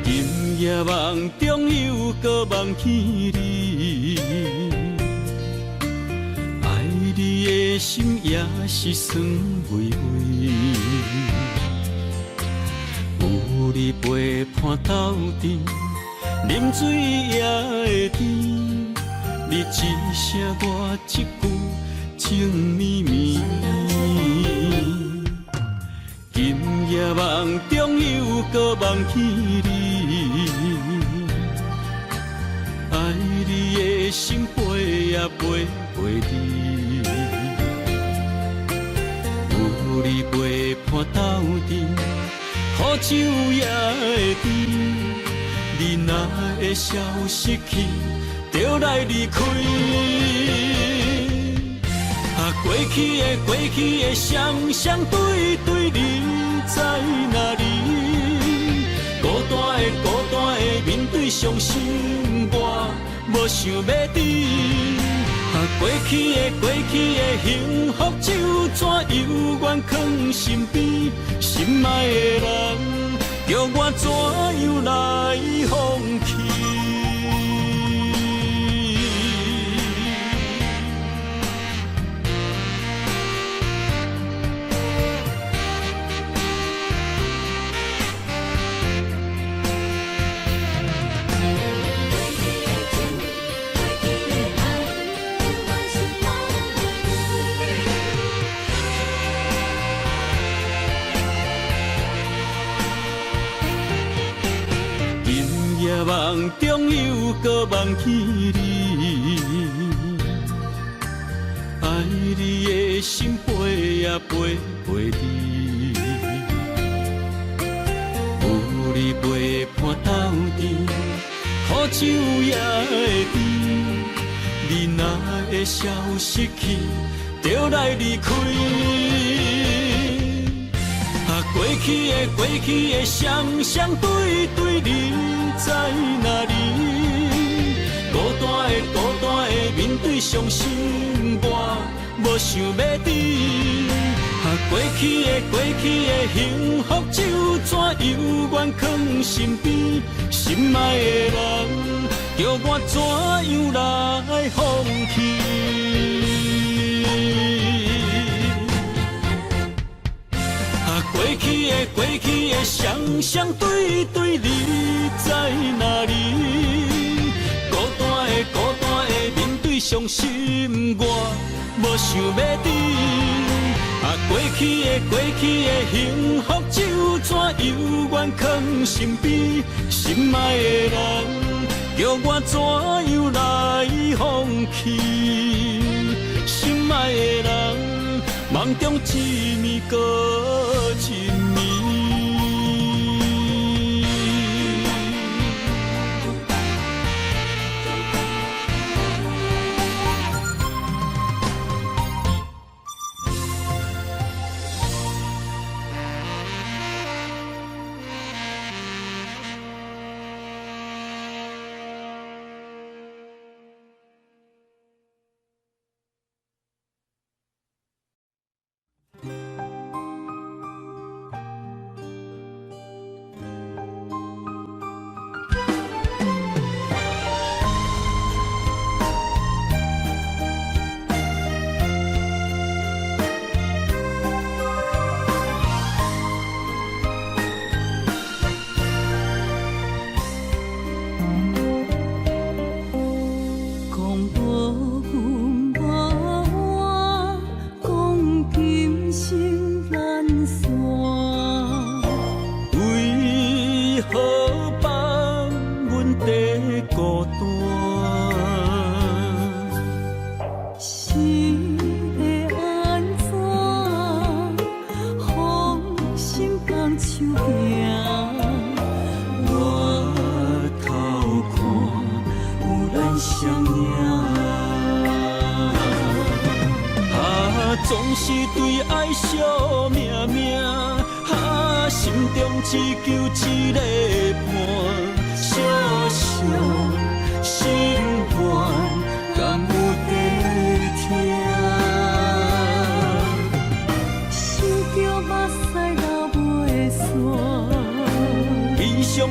今夜夢中又閣夢見你，愛你的心也是酸微微。有你陪伴鬥陣，啉水也會甜。你一聲我一句情綿綿。今夜夢中又閣夢見你，愛你的心飛呀飛袂離。有你陪伴鬥陣，苦酒也會甜。你你若會消失去，就來離開。啊，過去的過去的雙雙對對，你在哪裡？孤單的孤單的面對傷心，我無想欲治。啊，過去的過去的幸福酒怎猶原囥身邊？心愛的人，叫我怎樣來放棄？夢中又閣夢見你，愛你的心飛呀飛，飛你，有你陪伴鬥陣，苦酒也會甜。你若會消失去，就來離開。啊，過去的過去的雙雙對對，你在哪裡？孤單的孤單的面對傷心，我無想欲治。啊，過去的過去的幸福酒怎猶原囥身邊？心愛的人，叫我怎樣來放棄？過去的過去的雙雙對對，你在哪裡？孤單的孤單的面對傷心，我無想欲治。啊，過去的過去的幸福酒怎猶原囥身邊？心愛的人，叫我怎樣來放棄？心愛的人，夢中一暝閣一暝。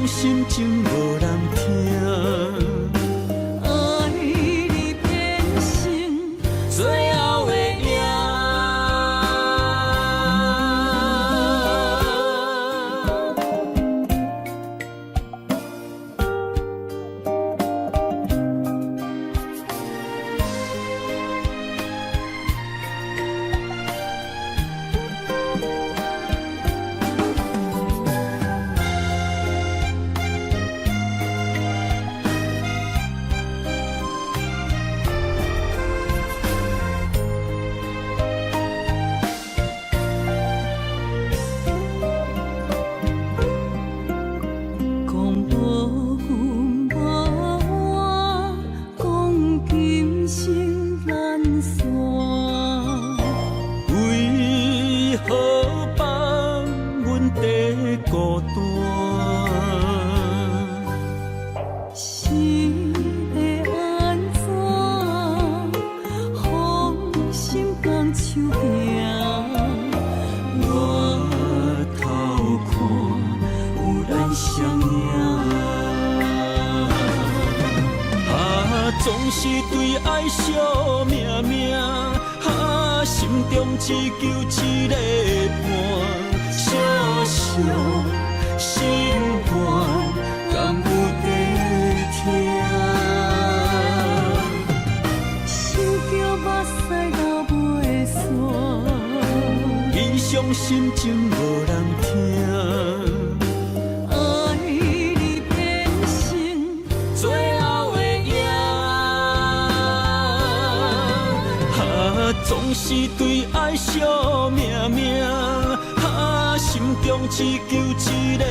心情無人聽，愛你變成最後的贏。總是對愛惜命命，哈，心中只求一個伴，小小心肝，敢有在疼？想著目屎流袂煞，悲傷心情無人聽。愛你變成最後的影，哈，總是對愛惜命命，哈，心中只求一個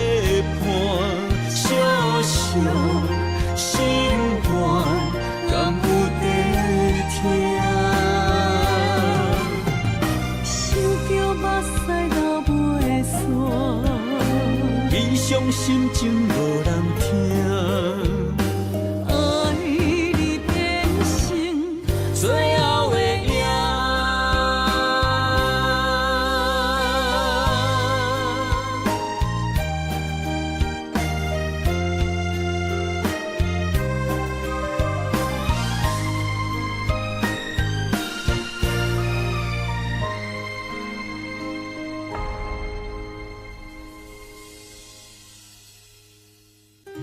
伴，小小心肝，敢有在疼？想著目屎流袂煞，悲傷心情無人聽。愛你變成最後的影。不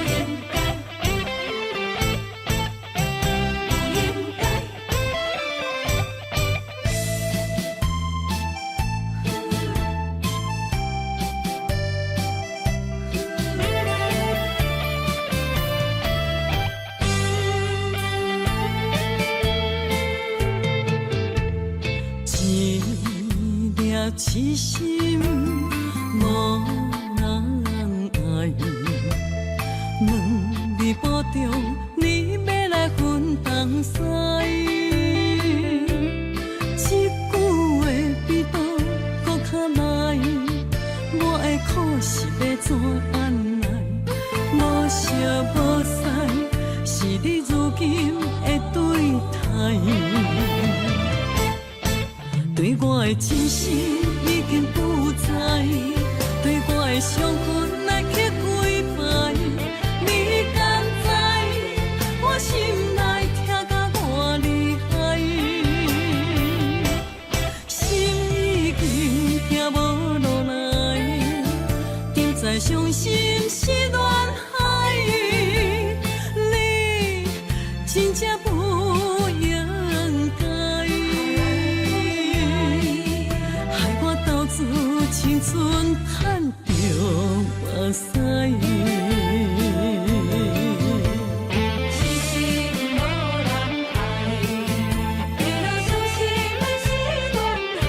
應該，一粒痴心無人愛，問你保重，你欲來分東西。這句話比刀閣較利，我的苦是欲怎按捺？無相無似，是你如今的對待。對我的真心已經不在，對我的傷痕來刻幾擺，你敢知我心內疼甲偌厲害？心已經疼無落來，點知傷心是亂海，你真正不應該，害我投資青春趁著目屎。痴心無人愛，為了傷心來是戀海。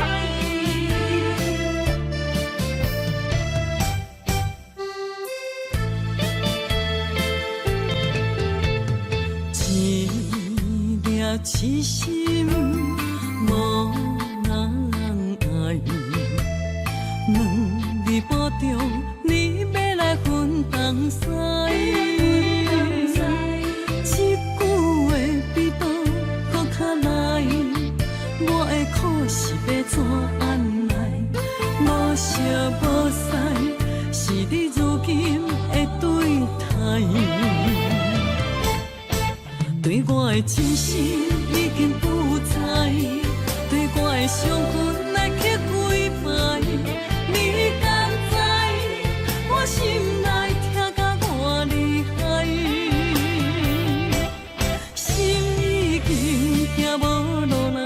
一粒痴心無人愛，問你保重，你欲來分東西。這句話比刀閣較利，我的苦是欲怎按捺？無相無似，是你如今的對待。對我的真心已經不在，對我的傷痕來刻幾擺，你敢知我心內疼甲偌厲害？心已經疼無落來，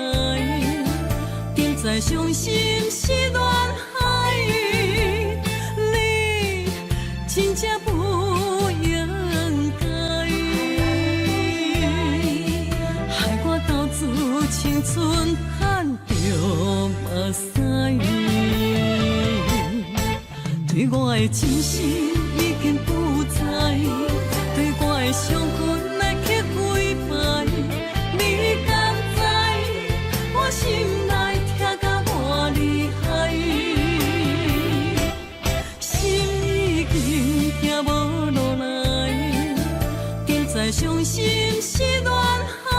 點知傷心是亂海，你真正不應該，害我投資青春趁著目屎。對我的真心已經不在，對我的傷痕來刻幾擺，你敢知我心內疼甲偌厲害？心已經疼無落來，點知傷心是亂海，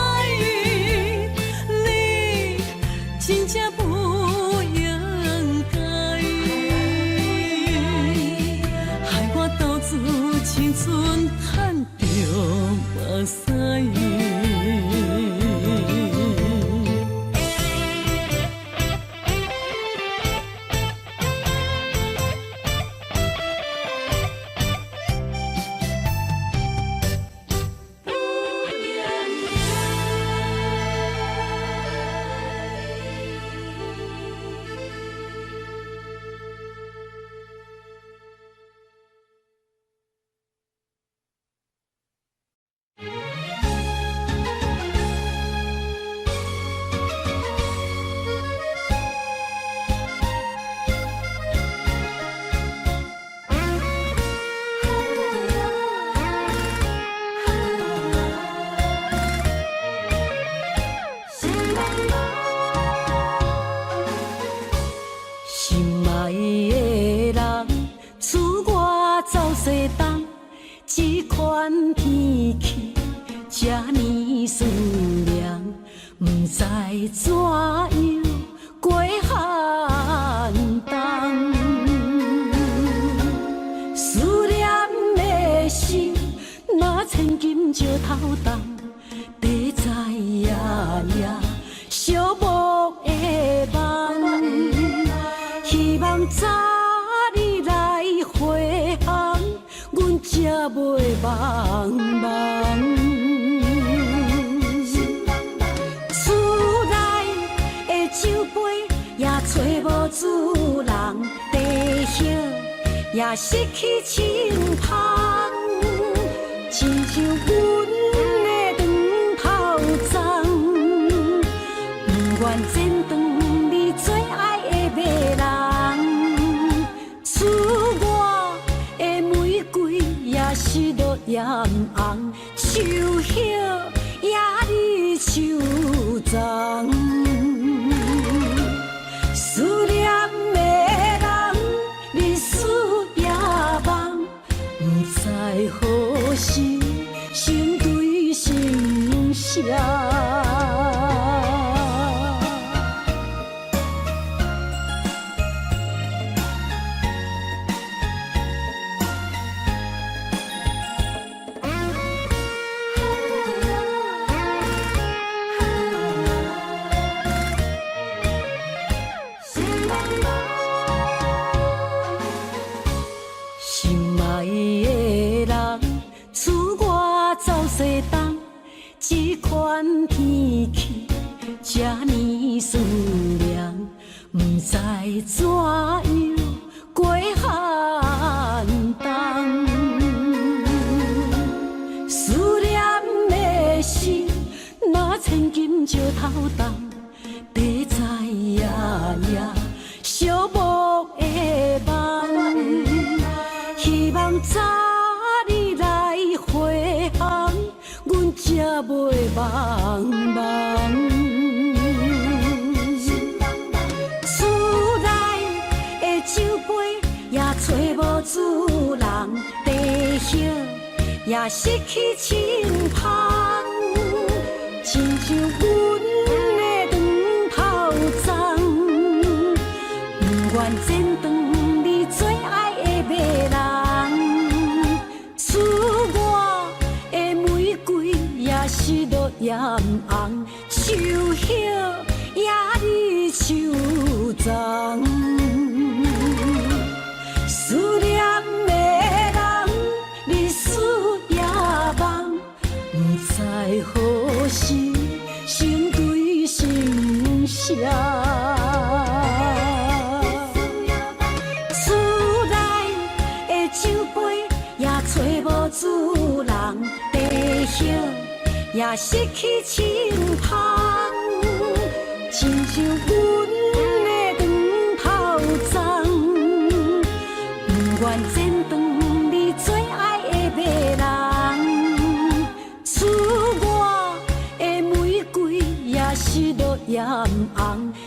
毋知怎樣過寒冬。思念的心，若千金石頭重，地在夜夜寂寞的夢，希望早日來回航，阮才袂茫茫。厝內的酒杯也揣無主人，茶葉也失去清芳，親像阮的長頭鬃，不願剪斷你最愛的迷人。賜我的玫瑰也失落艷紅，樹葉也離樹叢。思念的人，日思夜夢，不知何時心對心相。心愛的人，賜我走西東，這款天氣這呢思念，不知怎樣過寒冬。思念的心，若千金石頭重，地在夜夜寂寞的夢，希望早日來回航，阮才袂茫茫。厝內的酒杯也揣無主人，茶葉也失去清芳，親像阮的長頭鬃，不願剪斷你最愛的迷人。賜我的玫瑰也失落艷紅，樹葉也離樹叢。思念的人，日思夜夢，不知何時心對心相。厝內的酒杯也揣無主人，茶葉也失去清芳，親像阮的長頭鬃，不願剪斷你最愛的迷人。賜我的玫瑰也失落艷紅，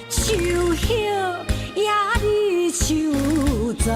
樹葉也離樹叢。